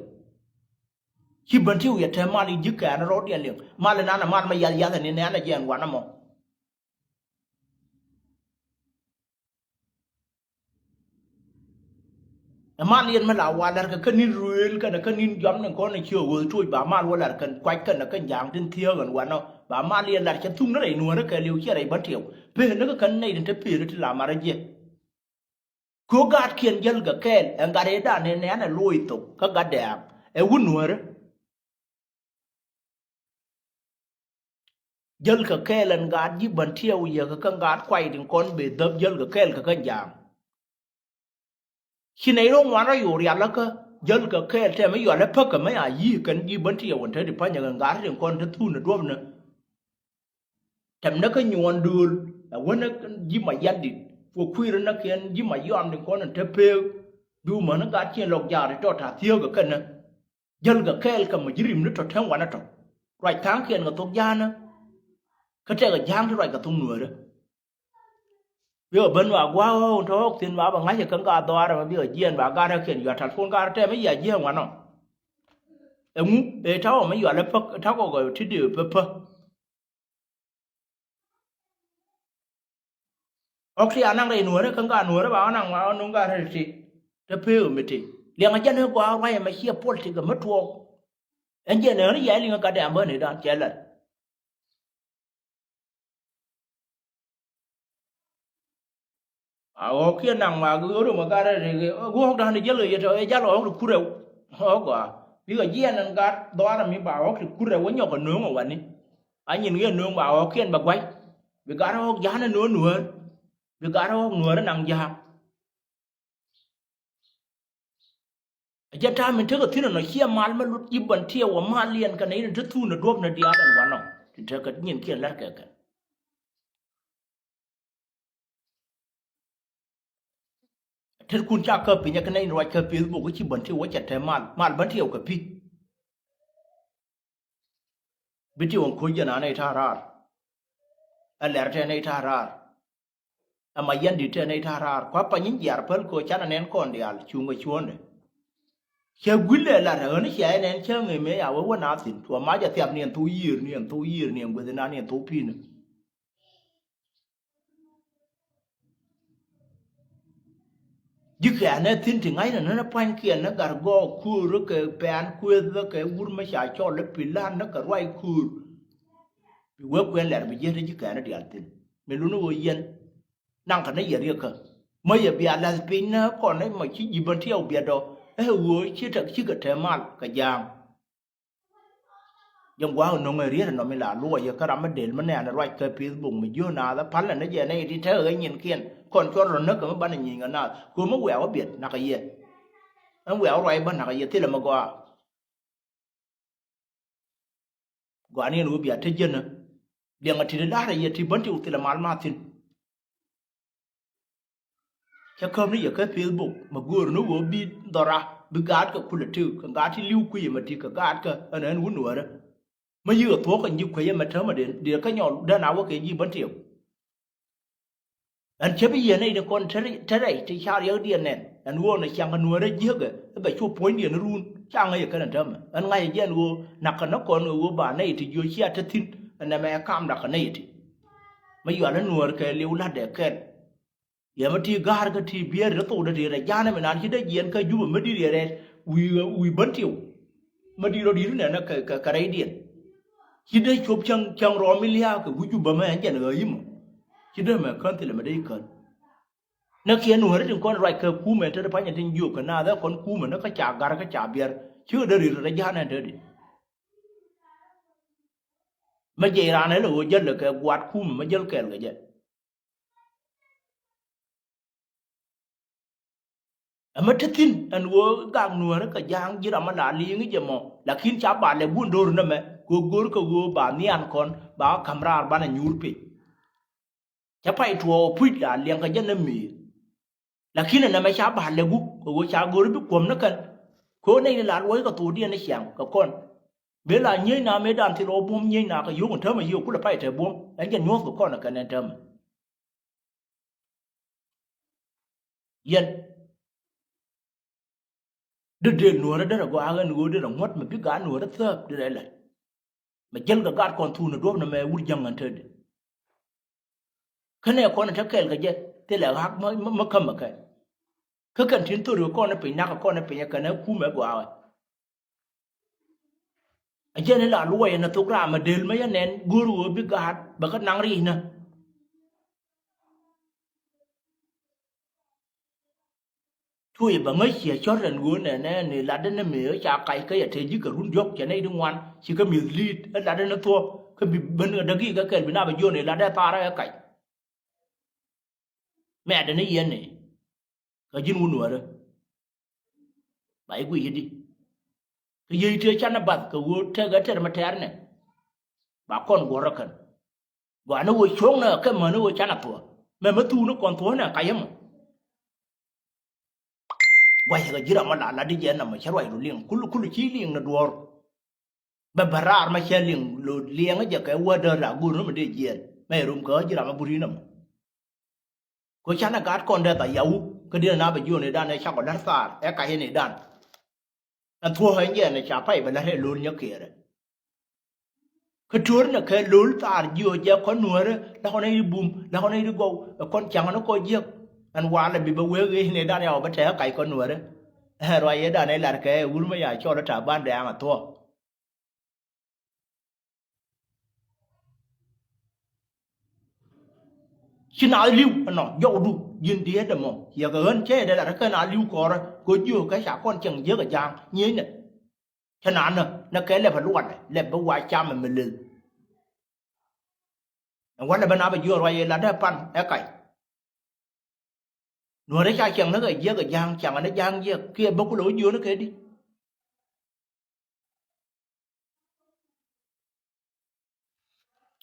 Ci Bentiɛw yɛ te mal i̱ ji̱ kɛɛn rɔɔdiɛn liŋ mal inan a mal mɛ yath yath ɛn inan a jiɛn wanɛ mɔ. Ɛ mal yɛn mi la wa lɛr kɛ kä ni̱n ruëël kɛnɛ kä ni̱n jɔam ni kɔn ni ci ɣöö ɣööth tuɔc ba mal wä lɛr kɛn kuac kɛnɛ kɛn ja̱a̱ŋ tin thiääk ɛn wanɔ ba mal yɛn lɛr cɛ thuŋ ni rɛy nuäärä kɛɛliw ciɛ rɛy Bentiɛw. Pee ni kä kɛn nɛy tin te pee ni ti la marä jiɛ. Kö gaatkiɛn jäl kɛ kɛɛl ɛn gat ëëdan ëë nɛ̈ɛ̈n ɛ looi thok kä gat dɛ̈ɛ̈ŋ ɛ wut nuäärä. Jäl kɛ kɛɛl ɛn gaat ji̱ Bentiɛw yɛ kɛ kɛn gaat kuay tin kɔn bɛ dhäp jäl kɛ kɛɛl kɛ kɛn ja̱a̱ŋ. Ci nɛy rɔ ŋuan rɔ yo̱o̱ rial läkä jäl kɛ kɛɛl tɛmɛ yɔalɛ päkä mɛ a yi̱i̱ kɛn ji̱ Bentiɛw ɛn te di pa̱nyɛ kɛn gaat tin kɔn te thun ɛ duɔ̱pnɛ. Tɛmnɛ kä nyuɔ̱ɔ̱n dööl ɛ wänä ji̱ ma yandit kɛ kui̱rä näkiɛn ji̱ ma yɔam tin kɔn ɛn te peek. Bi wä mäni gat ciɛn lɔk jaat tɔt ta̱a̱ thiääk kɛ kɛnɛ. Jäl kɛ kɛɛl kɛ mɛ ji̱ rim ni tɔ tɛm wanɛ tɔ ruac tha̱a̱ŋkiɛn kɛ thok ja̱a̱nä. Kä tɛkɛ ja̱a̱ŋ ti ruac kɛ thok nuäärä. Bikɛ ben ba gua̱a̱k ɣɔ̱ɔ̱k tɔ ɣɔ̱k thi̱n ba bɛ ŋa̱c ɛ kɛn ka dhɔaarɛ mɛ bikɛ jiɛɛn ba gat ɛ kiɛn yua talpon gat ɛ tɛmɛ yia jiɛɛn wanɔ. Ɛŋu ëë ta̱wä mɛ yualɛ päk ta̱kɔ gɔy ti dee pä pä. Ɣɔk ti a naŋ rɛy nuɔ̱ɔ̱rä kä gat nuɔ̱ɔ̱rä ba ɣä naŋ ma ɣä nuŋ gat rɛy ti. Te pee ɣä mi ti liɛŋ a jɛn ɣä gɔaa ruac ɛmɛ ciɛ puɔl ti kɛ mi tuɔɔk. Ɛn jɛn ɣän yɛ liŋ gat ɛm bä ni dan cɛ lɛr. A ɣɔ̱kiɛn naŋ ma ɣöö rom ɛ gat rɛy ri ɣɔ̱k da̱a̱n jiäl kɛ yɛ tɔ ɛ jal ɣɔ̱k ti kur rɛw. Ɣɔ̱k gɔaa bikɛ jiɛn ɛn gat dhɔaar mi ba ɣɔ̱k ti kur rɛw wä nyɔk ɛ nööŋ ɛ wani. A nyin ɣiɛ nööŋ ba ɣɔ̱kiɛn bɛ gua̱c. Bi gat ɣɔ̱k ja̱a̱n ɛ nööŋ nuäär. Bi gat ɣɔ̱k nuäär ɛ naŋ ja̱a̱k. Ɛ jɛn ta̱a̱ min tekɛ thi̱n ɛnɔ ciɛ mal mi lut ji̱ bän tiɛɛw ɛ mal liɛn kɛnɛ in te thuun ɛ duɔ̱p ni diaal ɛn wanɔ ti tekɛ nyinkiɛn la̱rkɛ kɛn. Tet kun ca käp piny ɛ kɛnɛ in ruac kä Facebook ci bän tiɛɛw ɛ cɛ te mal mal bän tiɛɛw kɛ pi̱. Bi tiɛɛw ɛn ko̱c jɛn anɛ ita raar. Ɛ lɛr tɛ nɛ ita raar. Ɛmɛ yɛn di̱t tɛn nɛy ta̱a̱ raar kua̱ pany in jiaar päl köö canɛ nɛn kɔn diaal cuŋ kɛ cuɔ̱ɔ̱ndɛ. Cɛ gui̱l ɛ lat ɛ ɣän cɛ ɛ nɛn cä ŋee mëë a wee wä naath thi̱n tuɔ mac ɛ thiap niɛn thok yiër niɛn thok yiër niɛn gueth inan niɛn thok pi̱i̱nä. Ji̱ kɛ̈ɛ̈n ɛ thi̱n ti ŋa̱cnɛ nän ɛ pua̱nykiɛn ni gat gɔɔk köör kɛ pɛ̈ɛ̈n kuëth kɛ wur mi ca cɔl ɛ pi̱l la̱t ni kɛ ruac köör. Bi wee kuɛn lɛr bi jiɛt ji̱ kɛ̈ɛ̈n ɛ diaal thi̱n mi luni ɣöö yɛn. Naŋ kɛ ni yɛ riɛkä. Mä yɛ bia la̱th piny nä kɔn ni mɔ ci ji̱ bän tiɛw biɛt dɔ. Ɛ ɣöö ci tɛk cikɛ te mal kɛ ja̱a̱ŋ. Jɛn gua̱a̱k nöŋ ɛ riet ɛnɔ mi la luɔc yɛ kä ram mi del mi nɛɛn ruac kɛ Facebook mi jiö naath ɛ pal ɛn ni jɛ nɛy ti tekɛ ɣä nyinkiɛn kɔn cuɔl rɔ näk kɛ mi banɛ nyiny kɛ naath kɛ mi wiaa wä biɛt nakä yɛ. Ɛn wiaa wä ruac bä nakä yɛ thilɛ mi gɔaa. Gɔaa ni ɛn ɣöö bia te jiänä. Liɛŋɛ ti ti la̱rä yɛ ti bän ti wä thilɛ mal ma thi̱n. Cä käp ni yɛ kä Facebook mɛ göör ni ɣöö bi dhɔra bi gaatkɛ kulɛ tëk kɛ gaat ti li̱w kui̱ ɛmɛ ti kɛ gaatkɛ ɛn ɛn wun nuäärä. Mä yiëë thuɔ̱k kɛ ji̱ kuec ɛmɛ täämɛ den diɛ kä nyɔl dän a wä kɛ ji̱ bän tiɛw. Ɛn cä bi yiëë nɛy ti kɔn te rɛy ti ca riɛkdiɛn nɛn ɛn ɣöö nɛ ciaŋ kɛ nuäärä jiäkɛ ɛ bɛ cu puɔ̱nydiɛn run ca ŋäc ɛ kɛn ɛ täämɛ ɛn ŋa̱c ɛ jiɛn ɣöö nakä nä kɔn ɛ ɣöö ba nɛy ti jiö cia te thi̱n ɛn ɛmɛ ɛ kamda kɛ nɛy ti. Mä yual ɛ nuäär kɛ liw la̱tdɛ kɛl. Yɛ mi ti ga̱a̱r kä ti biɛɛr ti thokdɛ ti rɛ ja̱a̱n mi naan ci dee jiɛn kä Jubɛ mi di̱t yɛ rɛɛt wi̱i̱ wi̱i̱ bän tiw. Mi di̱t rɔ di̱t nɛn kä kä rɛydiɛn. Ci dee cop cäŋ cäŋ rɔɔm mi lia̱a̱ kɛ wi̱c Jubɛ mɛ ɛn jɛn ɣäö yimɔ. Ci dee mɛ kän thilɛ mɛ dee kän. Nä kiɛ nuɔ̱ɔ̱ri tin kɔn ruac kɛ kumɛ te ti pa̱nyɛ tin jiök kɛ naath ɛ kɔn kumɛ nä kä ca ga̱r kä ca biɛr ci kɛ dee ri̱t rɛ ja̱a̱n ɛn te di. Mɛ jiɛc raan ɛ lɛ ɣöö jäl lɛ kɛ gua̱a̱t kumɛ mɛ jäl kɛɛl kɛ jɛ. Ɛmɛ te thi̱n ɛn ɣöö gak nuäärä kɛ ja̱a̱ŋ ji̱ ram mi la li̱i̱ŋ i̱ jɛ mɔ lakin ca ba lɛ guun do̱r nɛmɛ kɛ ɣöö go̱o̱r kɛ ɣöö ba nhian kɔn ba ɣä ka̱m raar banɛ nyuur piny. Cä pay tuɔɔk puc la liɛŋ kɛ jɛ nɛ mëë. Lakin ɛn ɛmɛ ca ba lɛ gup kɛ ɣöö ca go̱o̱r i̱ bi kuɔ̱m ni kɛn. Kɛ ɣöö nɛy ni la luɔ̱c kɛ thokdiɛn ni ciaŋ kɛ kɔn. Mëë la nyieny na mëë dan thil ɣɔw buɔ̱m nyieny na kɛ yio̱k ɛn täämɛ yiëë kulɛ pay te buɔ̱m ɛn jɛ nyuɔ̱th kɛ kɔn ɛ kɛn ɛn täämɛ. Yɛn. Dee dee nuɔ̱ɔ̱rä derɛ gɔaa ɣän ɣöö derɛ ŋuɔ̱t mi bi gaat nuɔ̱ɔ̱rä thääp derɛ la̱t. Mi jäl kɛ gaat kɔn thuun ɛ duɔ̱p nɛmɛ wur jäŋ ɣän te di. Känɛ kɔn te kɛɛl kɛ jɛ thilɛ ɣa̱k mä, mä, mä kämɛ kɛ. Kä kɛn tin thori kɔn piny nak kɔn piny kɛn ɛ kumɛ gɔaa ɣän. A jɛn ila luɔyɛ ni thok ram a del mɛ yɛ nɛn go̱o̱r ɣöö bi gaat bɛ kä naŋ ri̱c nä. Cuɛ bɛ ŋäc ciɛ cɔ̱r ɛn ɣöö nɛnɛ ni latdä ni mëë ca kac kä yɛ te ji̱ kɛ run diɔ̱k cɛ nɛy di ŋuan ci kä mi̱th li̱i̱t ɛ latdä ni thuɔ̱k kä bi ben kä däk i̱ kä kɛl bi na bɛ jiön i̱ latdä thaarä ɛ kac. Mɛ̈tdɛ ni yɛn i̱ kä ji̱n wun wärä. Ba i̱ guic i̱di. Kä yiey tëë canɛ bath kɛ ɣöö tekɛ tɛr mɛ tɛ̈r nɛ. Ba kɔn guɔ̱r rɔ kän. Gɔaa ni ɣöö cuɔ̱ŋnɛ kɛ mäni ɣöö canɛ thuɔ̱k mɛ mi thuuni kɔn thuɔ̱knɛ ka yämɔ. Gua̱cɛ kɛ ji̱ ram mi la lat di jɛ namɔ cä ruac ru liŋ kul kul ci liŋ ni duɔ̱ɔ̱r. Bɛ bä raar mɛ cɛ liŋ lo liɛŋä jɛ kɛ wädä la go̱o̱r ni mi dee jiɛɛn mɛ rum kɛ ji̱ ram mi buri namɔ. Kɛ canɛ gaat kɔn dee tha yawu kä diɛn na bɛ jiɔn idan ɛ cakɔ la̱r thaar ɛ kac in idan. Ɛn thuɔ̱k ɛn jɛ ɛn ca pay bɛ la̱t ɛ lo̱l nyɛ kiɛɛrɛ. Kä tuɔ̱r ni kɛ lo̱l thaar jiö jɛ kɔn nuäärä, la kɔn i̱ bum, la kɔn i̱ gɔw, ɛ kɔn caŋ ni kɔ jiäk. Ɛn walɛ bi bɛ wee ɣeec ni dan ya wä bä tɛɛ kac kɔn nuäärä. Ɛ ruac yɛ dan i̱ lar kɛ wur mi ya cɔl i̱ ta̱a̱ ban dɛ aŋ a thuɔ̱k. Ci naath li̱w ɛnɔ jɔwdu ji̱n diet ɛmɔ yɛ kɛ ɣän cɛ yɛ dee lar kɛ naath li̱w kɔrä kɛ jiö kɛ ca kɔn cieŋ jiäk ɛ ja̱a̱ŋ nyieenɛ. Cä naan nä nä kɛ lɛp a luanɛ lɛp bi wa cam ɛ mi lëth. Ɛn walɛ bä na bɛ jiöön ruac yɛ lat dee pan ɛ kac. Nuäärä ca ciɛŋ ni kɛ jiäk ɛ ja̱a̱ŋ ciaŋ ni ja̱a̱ŋ jiäk kiɛ bä kulɛ wä jiöön kɛ di.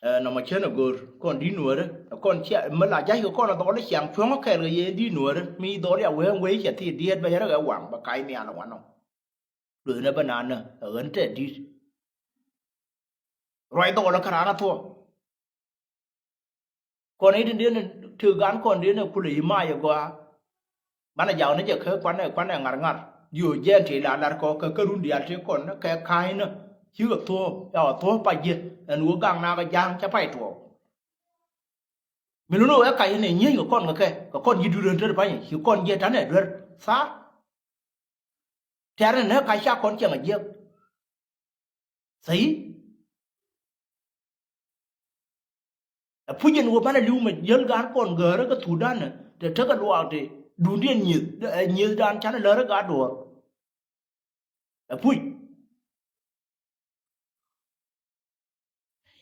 Ɛ nɔmɔ cän ɛ go̱o̱r kɔn di̱t nuäärä ɛ kɔn cia mi la ja̱ckɛ kɔn ɛ dhɔl i̱ ciaŋ cuäŋä kɛɛl kɛ yɛ in di̱t nuäärä mi dhɔl ya wee ɛn wee cɛ thil diɛɛt bä yɛrɛ kɛ waŋ bɛ kac nhial ɛ wanɔ. Luethnɛ bä naan nä ɛ ɣän tɛ di̱t. Ruac dhɔɔl kä raan a thuɔ̱k. Kɔn i̱ tin dieen ti gan kɔn dieen kulɛ i̱ mac ɛ gɔaa. Banɛ jak ni jɛ kä kuanɛ kuanɛ ŋa̱r ŋa̱r diöö jɛɛn ti la lar kɔ kɛ kä run diaal ti kɔn kɛ ka̱a̱cnä. Cikɛ thuɔ̱ɔ̱p ya ɣä thuɔ̱ɔ̱p pac jiɛ ɛn ɣöö gaŋ nakä ja̱a̱ŋ cä pay tuɔɔk. Mi lun ɣöö ɛ kac ni nyieny kɛ kɔn kɛ kɛ kɛ kɔn ji̱ dui̱r ɣän tet pa̱ny ci kɔn jiɛ ta̱nɛ duer thaar. Tɛ̈r ni nä ka ca kɔn cieŋ a jiäk. Thäi. Ɛ puc in wä banɛ li̱w mɛ jäl gaan kɔn gäärä kä Thudan ni te tekɛ luaak te duundiɛn nyieth ɛ nyiethdan canɛ lärä gaat duɔ̱ɔ̱r. Ɛ puc.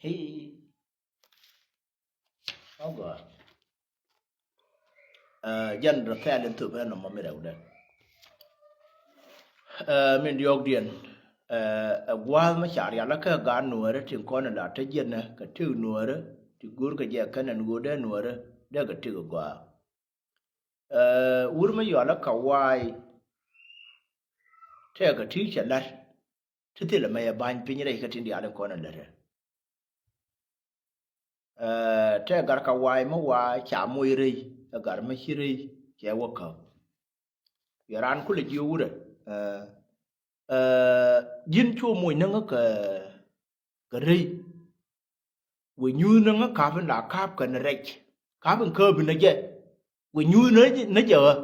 Hii. Oh God. Ɛ jɛn rɔ thɛɛl in thop ɛn nɔmɔ mi rɛwdɛ. Ɛ min diɔɔkdiɛn ɛ gua̱a̱th mi ca rial kä gaat nuäärä tin kɔn in la te jiɛtnɛ kɛ tëk nuäärä ti go̱o̱rkɛ jɛ kɛn ɛn ɣöö dee nuäärä dee kɛ tëk ɛ gɔaa. Ɛ wur mi yɔal ɛ Kawaay tɛɛkɛ ti cɛ la̱t ti thilɛ mɛ yɛ ba̱ny piny rɛy kä tin diaal in kɔn in lät ɛ. Ɛ tɛɛ gar Kawaay mi wa ca moc rɛy ɛ gar mi ci rɛy cɛ wä käp. Yɛ raan kulɛ jiö wurɛ ɛ ɛ ji̱n cu moc näŋä kɛ kɛ rɛy. Wä nyuuth näŋä ka̱p in la ka̱p kɛ ni rɛc ka̱p in käp in ni jɛ. Wä nyuuth ni jɛ ɣä.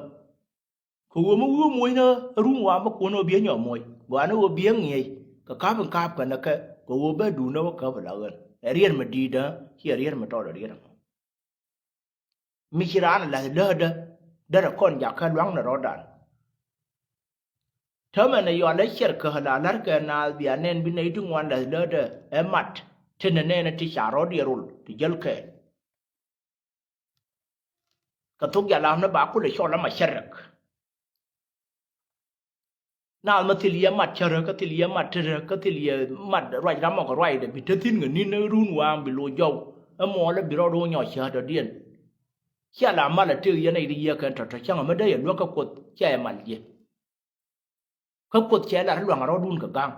Kɛ ɣöö mi wi̱i̱ moc ni run wa̱a̱ mi kuɔn ɣöö biɛ nyɔk moc gɔaa ni ɣöö biɛ ŋiɛc kɛ ka̱p in ka̱p kɛn kɛ kɛ ɣöö bɛ duun ni wä käp ala ɣän ɛ riet mi di̱i̱t däŋ ciɛ riet mi tɔɔt ɛ riet ɛmɔ. Mi ci raan la̱th läätdä derɛ kɔn jakä lua̱ŋ ni rɔ̱dan. Täämɛ nɛ yɔal ɛ ciɛr kä la la̱rkɛ naath bia nɛn bi nɛy ti ŋuan la̱th läätdä ɛ mat. Tin nɛ nɛn ti ca rɔ̱diɛn rol ti jäl kɛɛl. Kɛ thok jalam ni ba kulɛ cɔl ama cärɛk. Naath ma thil yɛ mat cärä kä thil yɛ mat tärä kä thil yɛ mat ruac ram mɔk ruacdɛ bi te thi̱n kɛ ni̱n run waaŋ bi loc jɔw. Ɛ muɔɔl ɛ bi rɔɔd wä nyɔk cäätdɔ̱diɛn. Cia la mal a tëk yɛn a yit yiëë kɛn tɔ̱tɔ̱ cäŋ a mi dee yɛ luäk kä Kuoth cia yɛ mal jiɛ. Kä Kuoth cɛ lar luaŋ a rɔɔdun kɛ ga̱ŋ.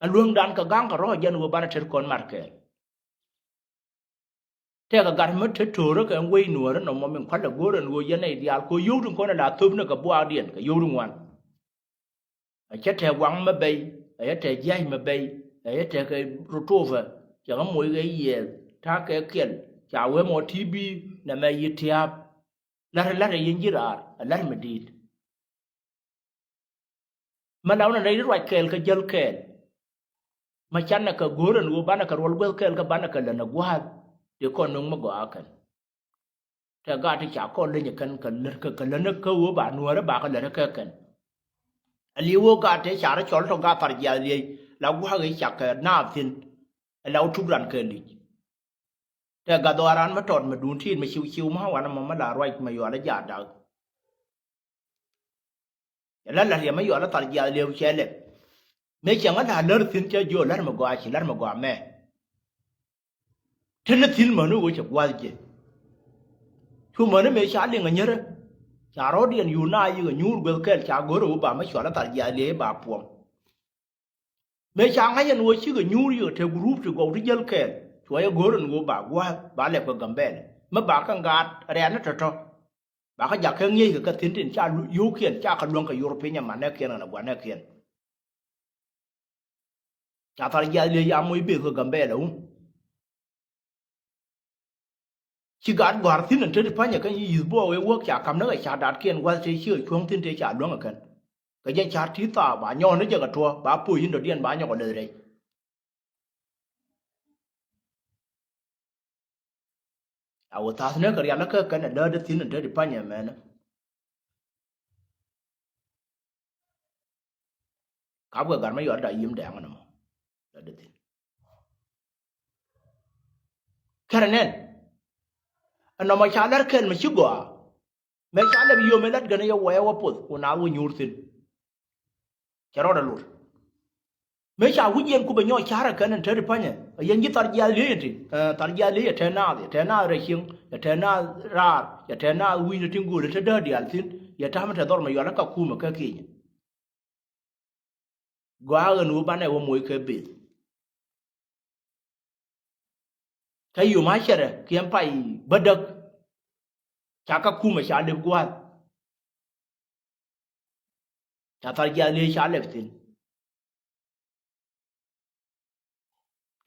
A luäŋdan kɛ ga̱ŋ kɛ rɔ̱ jɛn ɣöö banɛ tet kɔn mar kɛɛl. Tɛkɛ gat mi te töörä kɛ ɛn wec nuäärä nɔmɔ min kua̱l ɛ go̱o̱r ɛn ɣöö yɛn nɛy diaal kɛ ɣöö yio̱w tin kɔn ɛ la thöpnɛ kɛ buaakdiɛn kɛ yio̱w ti ŋuan. A cä tɛk waŋ mi bɛy a cä tɛk jia̱c mi bɛy a cä tɛk kɛ rotopɛ. Cɛ ɣä moc kɛ yiɛɛth ta̱a̱ kɛ kiɛl ca wee mɔ ti bi nɛmɛ yi tia̱a̱p. La̱t la̱t a yɛn ji̱ raar a la̱t mi di̱i̱t. Ma la wä nɛ nɛy ti ruac kɛɛl kä jäl kɛɛl. Ma canɛ kɛ go̱o̱r ɛn ɣöö banɛ kɛ ruɔl guäth kɛɛl kä banɛ kɛ län ɛ gua̱a̱th. Dee kɔn nöŋ mi gɔaa kɛn. Tɛ gaat ti ca kɔn leny ɛ kɛn kɛ lät kɛ kɛ län kä ɣöö ba nuäärä ba kɛ lät ɛ kɛ kɛn. Ɛ li̱w ɣöö gaat tɛ ca rɔ cɔl tɔ gaat thar jiath liey la gua̱a̱k i̱ cak kɛ naath thi̱n. Ɛ la wä tuk ran kɛ lic. Tɛ gath ɣɔaa raan mi tɔt mi duun tiit mi ciw ciw ma wanɛ mɔ mi la ruac mi yual ɛ jaat dak. Cɛ la la̱t yɛ mi yual ɛ thar jiath lieu cɛ lɛp. Mëë cɛ ŋä la lär thi̱n cɛ jiö la̱t mi gɔaa ci la̱t mi gɔaa mɛ. Tënɛ thi̱n mäni ɣöö cɛ gua̱th jɛ. Cu mäni mëë ca liŋ ɛ nyärä. Ca rɔ̱diɛn yun na yikɛ nyuur gueth kɛl ca go̱rɛ ɣöö ba mi cual ɛ thar jiath lieu ba puɔm. Mëë ca ŋa̱c ɛn ɣöö cikɛ nyuur yikɛ te gurup ti gɔw ti jäl kɛɛl cuɔ yɛ go̱o̱r ɛn ɣöö ba gua̱a̱th ba lɛp kɛ Gambɛl mi ba kɛ ŋa̱a̱t rɛ̈ɛ̈t ni tɔ̱tɔ̱. Ba kä jakä ŋi̱eeckɛ kɛ thi̱n tin ca yio̱wkiɛn ca kɛ luäŋ kɛ yor piny ɛmanɛkiɛn kɛnɛ gua̱nɛkiɛn. Ca thar jiath liec a moc beth kɛ Gambɛla wun. Ci gat gɔ̱a̱r thi̱n ɛn te ti pa̱nyɛ kä nyi yi̱th buɔɔk ëë wäk ca ka̱m ni kɛ ca datkiɛn gua̱th tëë cikɛ cuɔ̱ŋ thi̱n tëë ca luäŋ ɛ kɛn. Kɛ jɛn ca̱r ti̱i̱ thaap ba nyɔɔk ni jɛ kɛ tuɔɔk ba poc in dɔ̱diɛn ba nyɔk ɛ leth rɛc. A wä tha̱a̱th ni kɛ rial kä kɛn ɛ läätdä thi̱n ɛn te ti pa̱nyɛ mɛnɛ. Kap kɛ gat mi yɔt da yim dɛŋ ɛn ɛmɔ läätdä thi̱n. Kɛnɛ nɛn ɛnɔmɔ ca lär kɛl mi ci gɔaa. Mëë ca lɛp yom ëë lat gɛn yɛ wɛɛ wä poth ku naath wä nyuur thi̱n. Cɛ rɔɔdɛ lot. Mëë ca wi̱c yɛn ku bɛ nyɔɔc ca̱rä kɛn ɛn te ti pa̱nyɛ ɛ yɛn ji̱ thar jiath liey ɛn ti, ɛ, thar jiath liey ɛ te naath ɛ te naath rɛy cieŋ ɛ te naath raar ɛ te naath wi̱i̱ni tin gööl ɛ te dääk diaal thi̱n. Yɛ ta̱mɛ te dhɔr mɛ yual ɛ ka kumɛ kä kinyɛ. Gɔaa ɣän wä banɛ wä moc kɛ beth. Kä yom a cɛrɛ kiɛn pay bädäk. Ca kä kumɛ ca lep gua̱a̱th. Ca thar jiath liec ca lep thi̱n.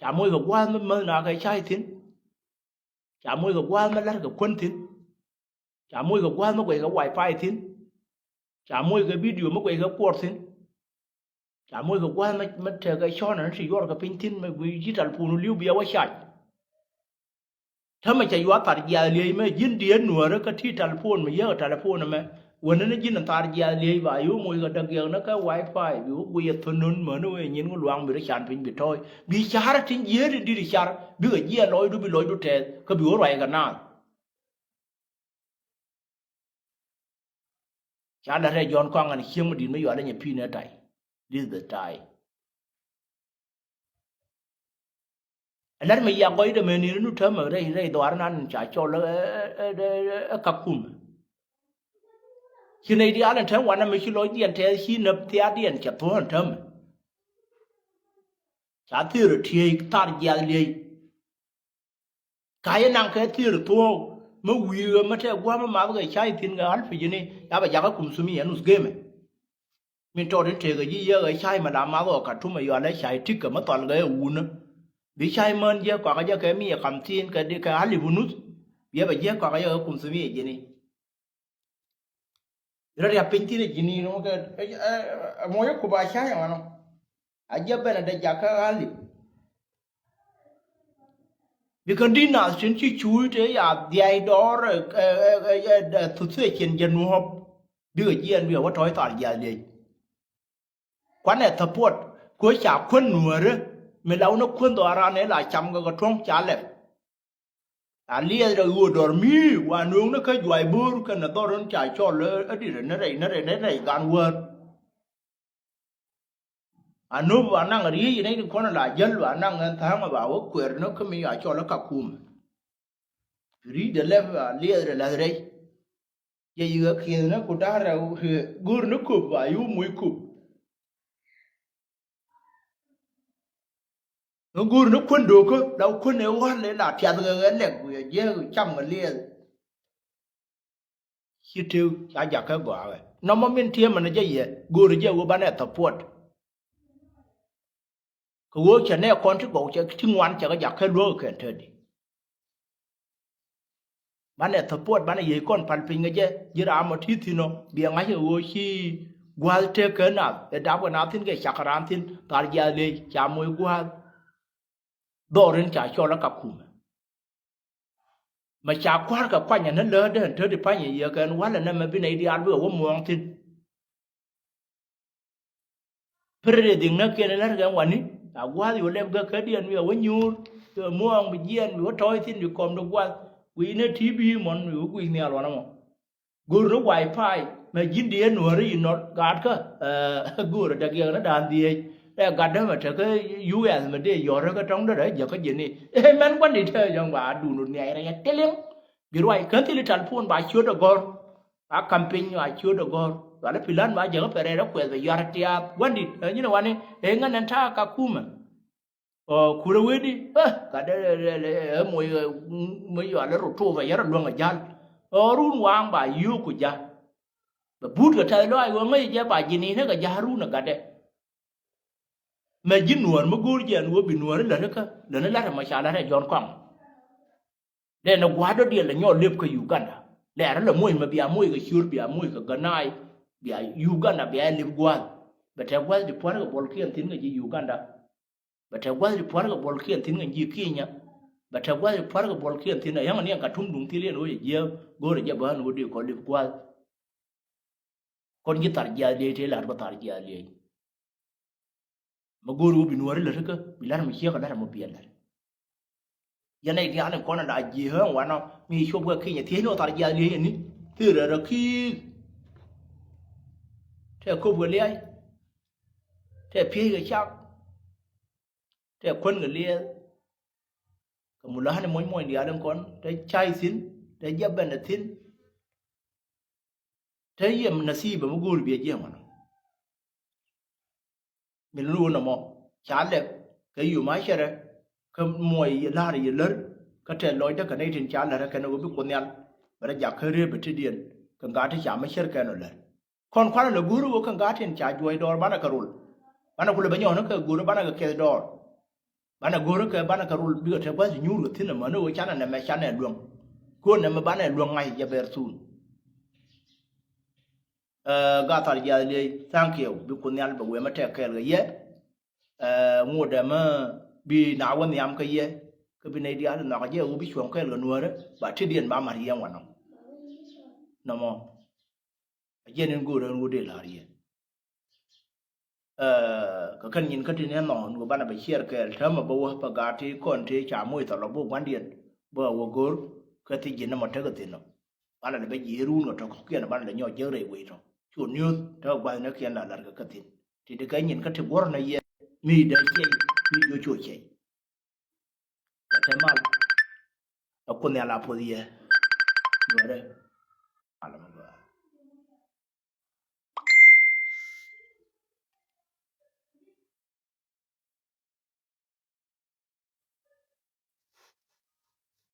Ca moc kɛ gua̱a̱th mi mäth na kɛ cay thi̱n. Ca moc kɛ gua̱a̱th mi la̱r kɛ kuän thi̱n. Ca moc kɛ gua̱a̱th mi guɛc kɛ wifi thi̱n. Ca moc kɛ bidio mi guɛc kɛ kuɔr thi̱n. Ca moc kɛ gua̱a̱th mi, mi tɛk kɛ cɔ̱ɔ̱n ni ti yuɔr kɛ piny thi̱n mi guic ji̱ talpun li̱w biɛ wä cac. Täämɛ cɛ yuath thar jiath liec mɛ ji̱n diet nuäärä kä ti talpun mi yäk talpun ɛmɛ. Wänä ni ji̱n thar jiath liec ba yo̱o̱ moc kɛ däk yäk ni kä wifi bi wä guic ɛ thönön mäni wee nyin kä luaŋ bi rɔ can piny bi tɔ̱ɔ̱c. Bi ca̱rä tin jiäätdä di̱t car bikɛ jiɛɛn lɔcdu bi lɔcdu tɛth kä bi wä ruac kɛ naath. Ca lät rɛy Jɔ̱ɔ̱n kɔaŋ ɛn cieŋ mi di̱t mi yual inyɛ pi̱i̱n ɛ tay. Elizabeth tay. Ɛ lät mi yak gɔcdɛ mɛ ni̱n nu täämɛ rɛy rɛy dhɔaar nan ca cɔl ɛ, ɛ, ɛ, ɛ, ɛ Kakum. Ci nɛy diaal ɛn täämɛ wanɛ mi ci lɔcdiɛn tɛth ci näp thiaatdiɛn cɛ thuɔ̱ɔ̱n täämɛ. Ca thirɛ tiey thar jiath liey. Ka yɛ naŋ kɛ thir thuɔ̱ɔ̱k mi wi̱i̱ ɣä mi tɛk gua̱a̱m mi math kɛ cay thi̱n kɛ alfi ji̱ni, ya bɛ jakä kum thumia nus gemɛ. Min tɔɔt in tëëkɛ ji̱ yiëë ɣä cay mi la math ɣä Katum ɛ yualɛ cay ti̱kɛ mi thɔl kɛ ɛ wunä. Bi cay män jiäk kɔakä jɛ kɛ mi ɛ kam thi̱n kɛ di kɛ alif nus. Bi ɛ bɛ jiäk kɔakä jɛ kɛ kum thumia ji̱ni. Rɔ riap piny thin ɛ ji̱n i̱ rɔ̱ŋ kɛ ɛ, ɛ, ɛ, ɛ, moc ɛ kup a cäny ɛ ɣɔnɔ. A jiɛ ben ɛ dee jakä ɣa̱li. Bi kɛn di̱t naath tin ci cuuc tëë ya dhiac dɔɔr ɛ, ɛ, ɛ, ɛ, ɛ, ɛ, thuth ɛ cin jɛ nuɔ̱ɔ̱p. Bikɛ jiɛɛn wiɛ wä tɔ̱ɔ̱c thal jiath liec. Kuanɛ thäpuɔt kɛ ɣöö ca kuän nuäärä mi la wun ɛ kuän dhɔaaran ëë la cam kɛ kɛ tuɔ̱ŋ ca lɛp. A liɛth rɛ ɣöö dɔr mi wa nööŋ ni kä juay bo̱o̱r kɛnɛ dhɔr in ca cɔl ɛ, ɛ di̱t ɛ ni rɛy ni rɛy ni rɛy gan wäär. A nööŋ ba naŋ riey in ni kɔn la jäl ba naŋ ɛn tha̱a̱ŋ ba wä kuɛɛr ni kä mi ca cɔl ɛ Kakum. Ri̱cdɛ lɛp a liɛth rɛ la̱th rɛy. Yɛ yi̱ ɣä kiɛth ni ku da̱rɛ go̱o̱r ni köp ba yo̱o̱ moc köp. Ɣä go̱o̱r ni kuän do̱kä la kuän ëë wal ëë la tiath ɣä ɣä lɛk wiɛ jiɛ cam ɣä liɛth. Ci tëë ca jakä gɔaa ɣɛ nɔmɔ min tiee mɛn jɛ yɛ go̱o̱r jɛ ɣöö banɛ thäpuɔt. Kɛ ɣöö cɛ nɛ kɔn ti gɔw cɛ ti ŋuan cɛ kɛ jakä luäk kɛn te di. Banɛ thäpuɔt banɛ yiey kɔn pal piny kɛ jɛ ji̱ ram ɔ ti thi̱n ɔ biɛ ŋa̱c kɛ ɣöö ci gua̱a̱th tek kɛ nath ɛ dap kɛ nath thi̱n kɛ cak kɛ raan thi̱n thar jiath liec ca moc gua̱a̱th. Dhɔr in ca cɔl ɛ Kakum. Mɛ ca kua̱r kɛ kuany ɛn ni läätdä ɛn te di pa̱ny ɛ yɛ kɛn wal ɛn ɛmɛ bi nɛy diaal bikɛ wä muɔ̱ɔ̱ŋ thi̱n. Pär rɛy dhiŋ näkiɛn in lät kɛn wani a gua̱a̱th yo̱o̱ lɛp gäkädiɛn wiɛ wä nyuur. Muɔ̱ɔ̱ŋ bi jiɛɛn bi wä tɔ̱ɔ̱c thi̱n bi kɔm di gua̱a̱th wi̱i̱ ni ti bi mɔn bi wä gui̱i̱ nhial wanɛ mɔ. Go̱o̱r ni wifi mɛ ji̱n di ɛ nuääri yi nɔt gaatkä. Go̱o̱r ɛ däk yɛk ni da̱a̱n dhieec ɛ gatdä mɛ tekä U S mɛ dee yɔ̱rä kä tɔ̱ŋ därä jäkä ji̱ni. Ɛ mɛn gua̱n di te jɔ̱ŋ ba dun rut nhiac rɛy ɛ tiliŋ. Bi ruac kän thil i̱ talpon ba ciöt ɛ gɔ̱r. A ka̱m piny a ciöt ɛ gɔ̱r cualä pi̱l län ba jäkä pɛrɛɛr ɛ kuɛth bɛ yuar tiaap gua̱n di ɛ nyin ɛ wani. Ɛ ŋän ɛn ta̱a̱ Kakumɛ. Ɔ kurɛ wee di ɛ gat dee ɛ moc ɛ moc yual ɛ rot tuɔɔk ɛ yɛr ɛ luäŋ ɛ ja̱l. Ɔ run waaŋ ba yio̱o̱k ku ja̱. Bɛ buut kɛ tɛth lɔaac ɣöö ŋäc jɛ ba ji̱n i̱nɛ kɛ ja̱ run ɛ gat dee. Mɛ ji̱ Nuäär mi go̱o̱r jɛ ɛn ɣöö bi Nuäär i̱ lätdä kä lätni, la̱tdä mɛ ca la̱t ɛ Jɔ̱ɔ̱n Kɔaŋ. Dee ni gua̱a̱r dɔ̱diɛn lɛ nyɔk lep kä Uganda. Lɛɛr lɛ moc mɛ bia moc kɛ ciöör, bia moc kɛ ganaay, bia Uganda bia lep gua̱a̱th. Bɛ te gua̱a̱th ti pua̱r kɛ buɔlkiɛn thi̱n kɛ ji̱ Uganda. Bɛ te gua̱a̱th ti pua̱r kɛ buɔlkiɛn thi̱n kɛ ji̱ Kenya. Bɛ te gua̱a̱th ti pua̱r kɛ buɔlkiɛn thi̱n. Ɛ yäŋ ni ɛn Katum duŋ thil yɛn ɣöö yɛ jiääk go̱o̱rɛ jɛ bä ɛn ɣöö dee kɔ lep gua̱a̱th. Kɔn ji̱ thar jiaath liec tëë la̱t bä thar jiaath liec. Mɛ go̱o̱ri wä bi Nuääri lät kä bi la̱t mɛ ciek kɛ la̱t mɛ biɛl la̱t. Yɛn nɛy diaal in kɔn in la ji̱ ɣän wanɔ mi cop kɛ Kenya thiec ni wä thar jiaath liec ɛni. Thil rɛl rɔ ki̱i̱k. Tɛ köp kɛ liac. Tɛ piec kɛ cak. Tɛ kuän kɛ liɛɛth. Kɛ mulani muɔ̱ny muɔ̱ny diaal in kɔn tɛ cay thi̱n, tɛ jiɛp bɛn ɛ thi̱n. Te yiem nasibä mi go̱o̱ri biɛ jiɛn wanɔ. Min luun ɛmɔ ca lɛp kɛ yom a cɛrɛ kä muɔc yɛ la̱r yɛ lär. Kä tɛth lɔcdä kɛ nɛy tin ca lär kɛn ɛ ɣöö bi Kuoth Nhial bɛ rɔ jak kä rëë bɛ tetdiɛn kɛ gat ti ca mi cär kɛn ɔ lär. Kɔn kuanɛ lɛ go̱o̱ri ɣöö kɛ gat tin ca juɔc dɔɔr banɛ kɛ rol. Banɛ kulɛ bɛ nyɔɔni kɛ go̱o̱ri banɛ kɛ kɛth dɔɔr. Banɛ go̱o̱rä kɛ banɛ kɛ rol bikɛ te gua̱th nyuur kɛ thi̱n amäni ɣöö canɛ nɛmɛ canɛ luäŋ. Kɛ ɣöö nɛmɛ banɛ luäŋ ŋa̱c jɛ bɛr thuun. Ɛ, gat thar jiath liey, thank you. Bi Kuoth Nhial bɛ wëë mɛ tɛk kɛɛl kɛ yɛ. Ɛ, ŋot ɛmɛ bi na wä nhiam kɛ yɛ. Kä bi nɛy diaal nhɔakä jɛ ɣöö bi cuɔ̱ŋ kɛɛl kɛ Nuäärä ba tetdiɛn ba ma̱r yɛn wanɔ. Nɔmɔ. A jiɛn in go̱o̱r ɛn ɣöö dee la̱r yɛ. Ɛ, kɛ kɛn nyin kä tin ɛ nhɔɔn ɣöö banɛ bɛ ciɛɛr kɛɛl täämɛ bä wä pɛ gaat ti kɔn ti ca moc thɔl ɔ bä gua̱ndiɛn bä wä go̱o̱r kä thi ji̱n ɛmɔ tekɛ thi̱n ɔ. Banɛ lɛ bɛ ji̱ ruun kɛ tɔ̱ kɔ̱kiɛn banɛ lɛ nyɔk jiäk rɛy wec tɔ̱ cu niöth tekɛ gua̱thnikiɛn la la̱r kɛ kä thi̱n. Ti ti kɛ nyin kä ti guɔ̱r nɛ yɛ mi dee ciɛc mi jiö cu ciɛc. Yɛ te mal. Ɛ Kuoth Nhial a puɔth yɛ. Nuɛrɛ. Mal mɛ gɔaa.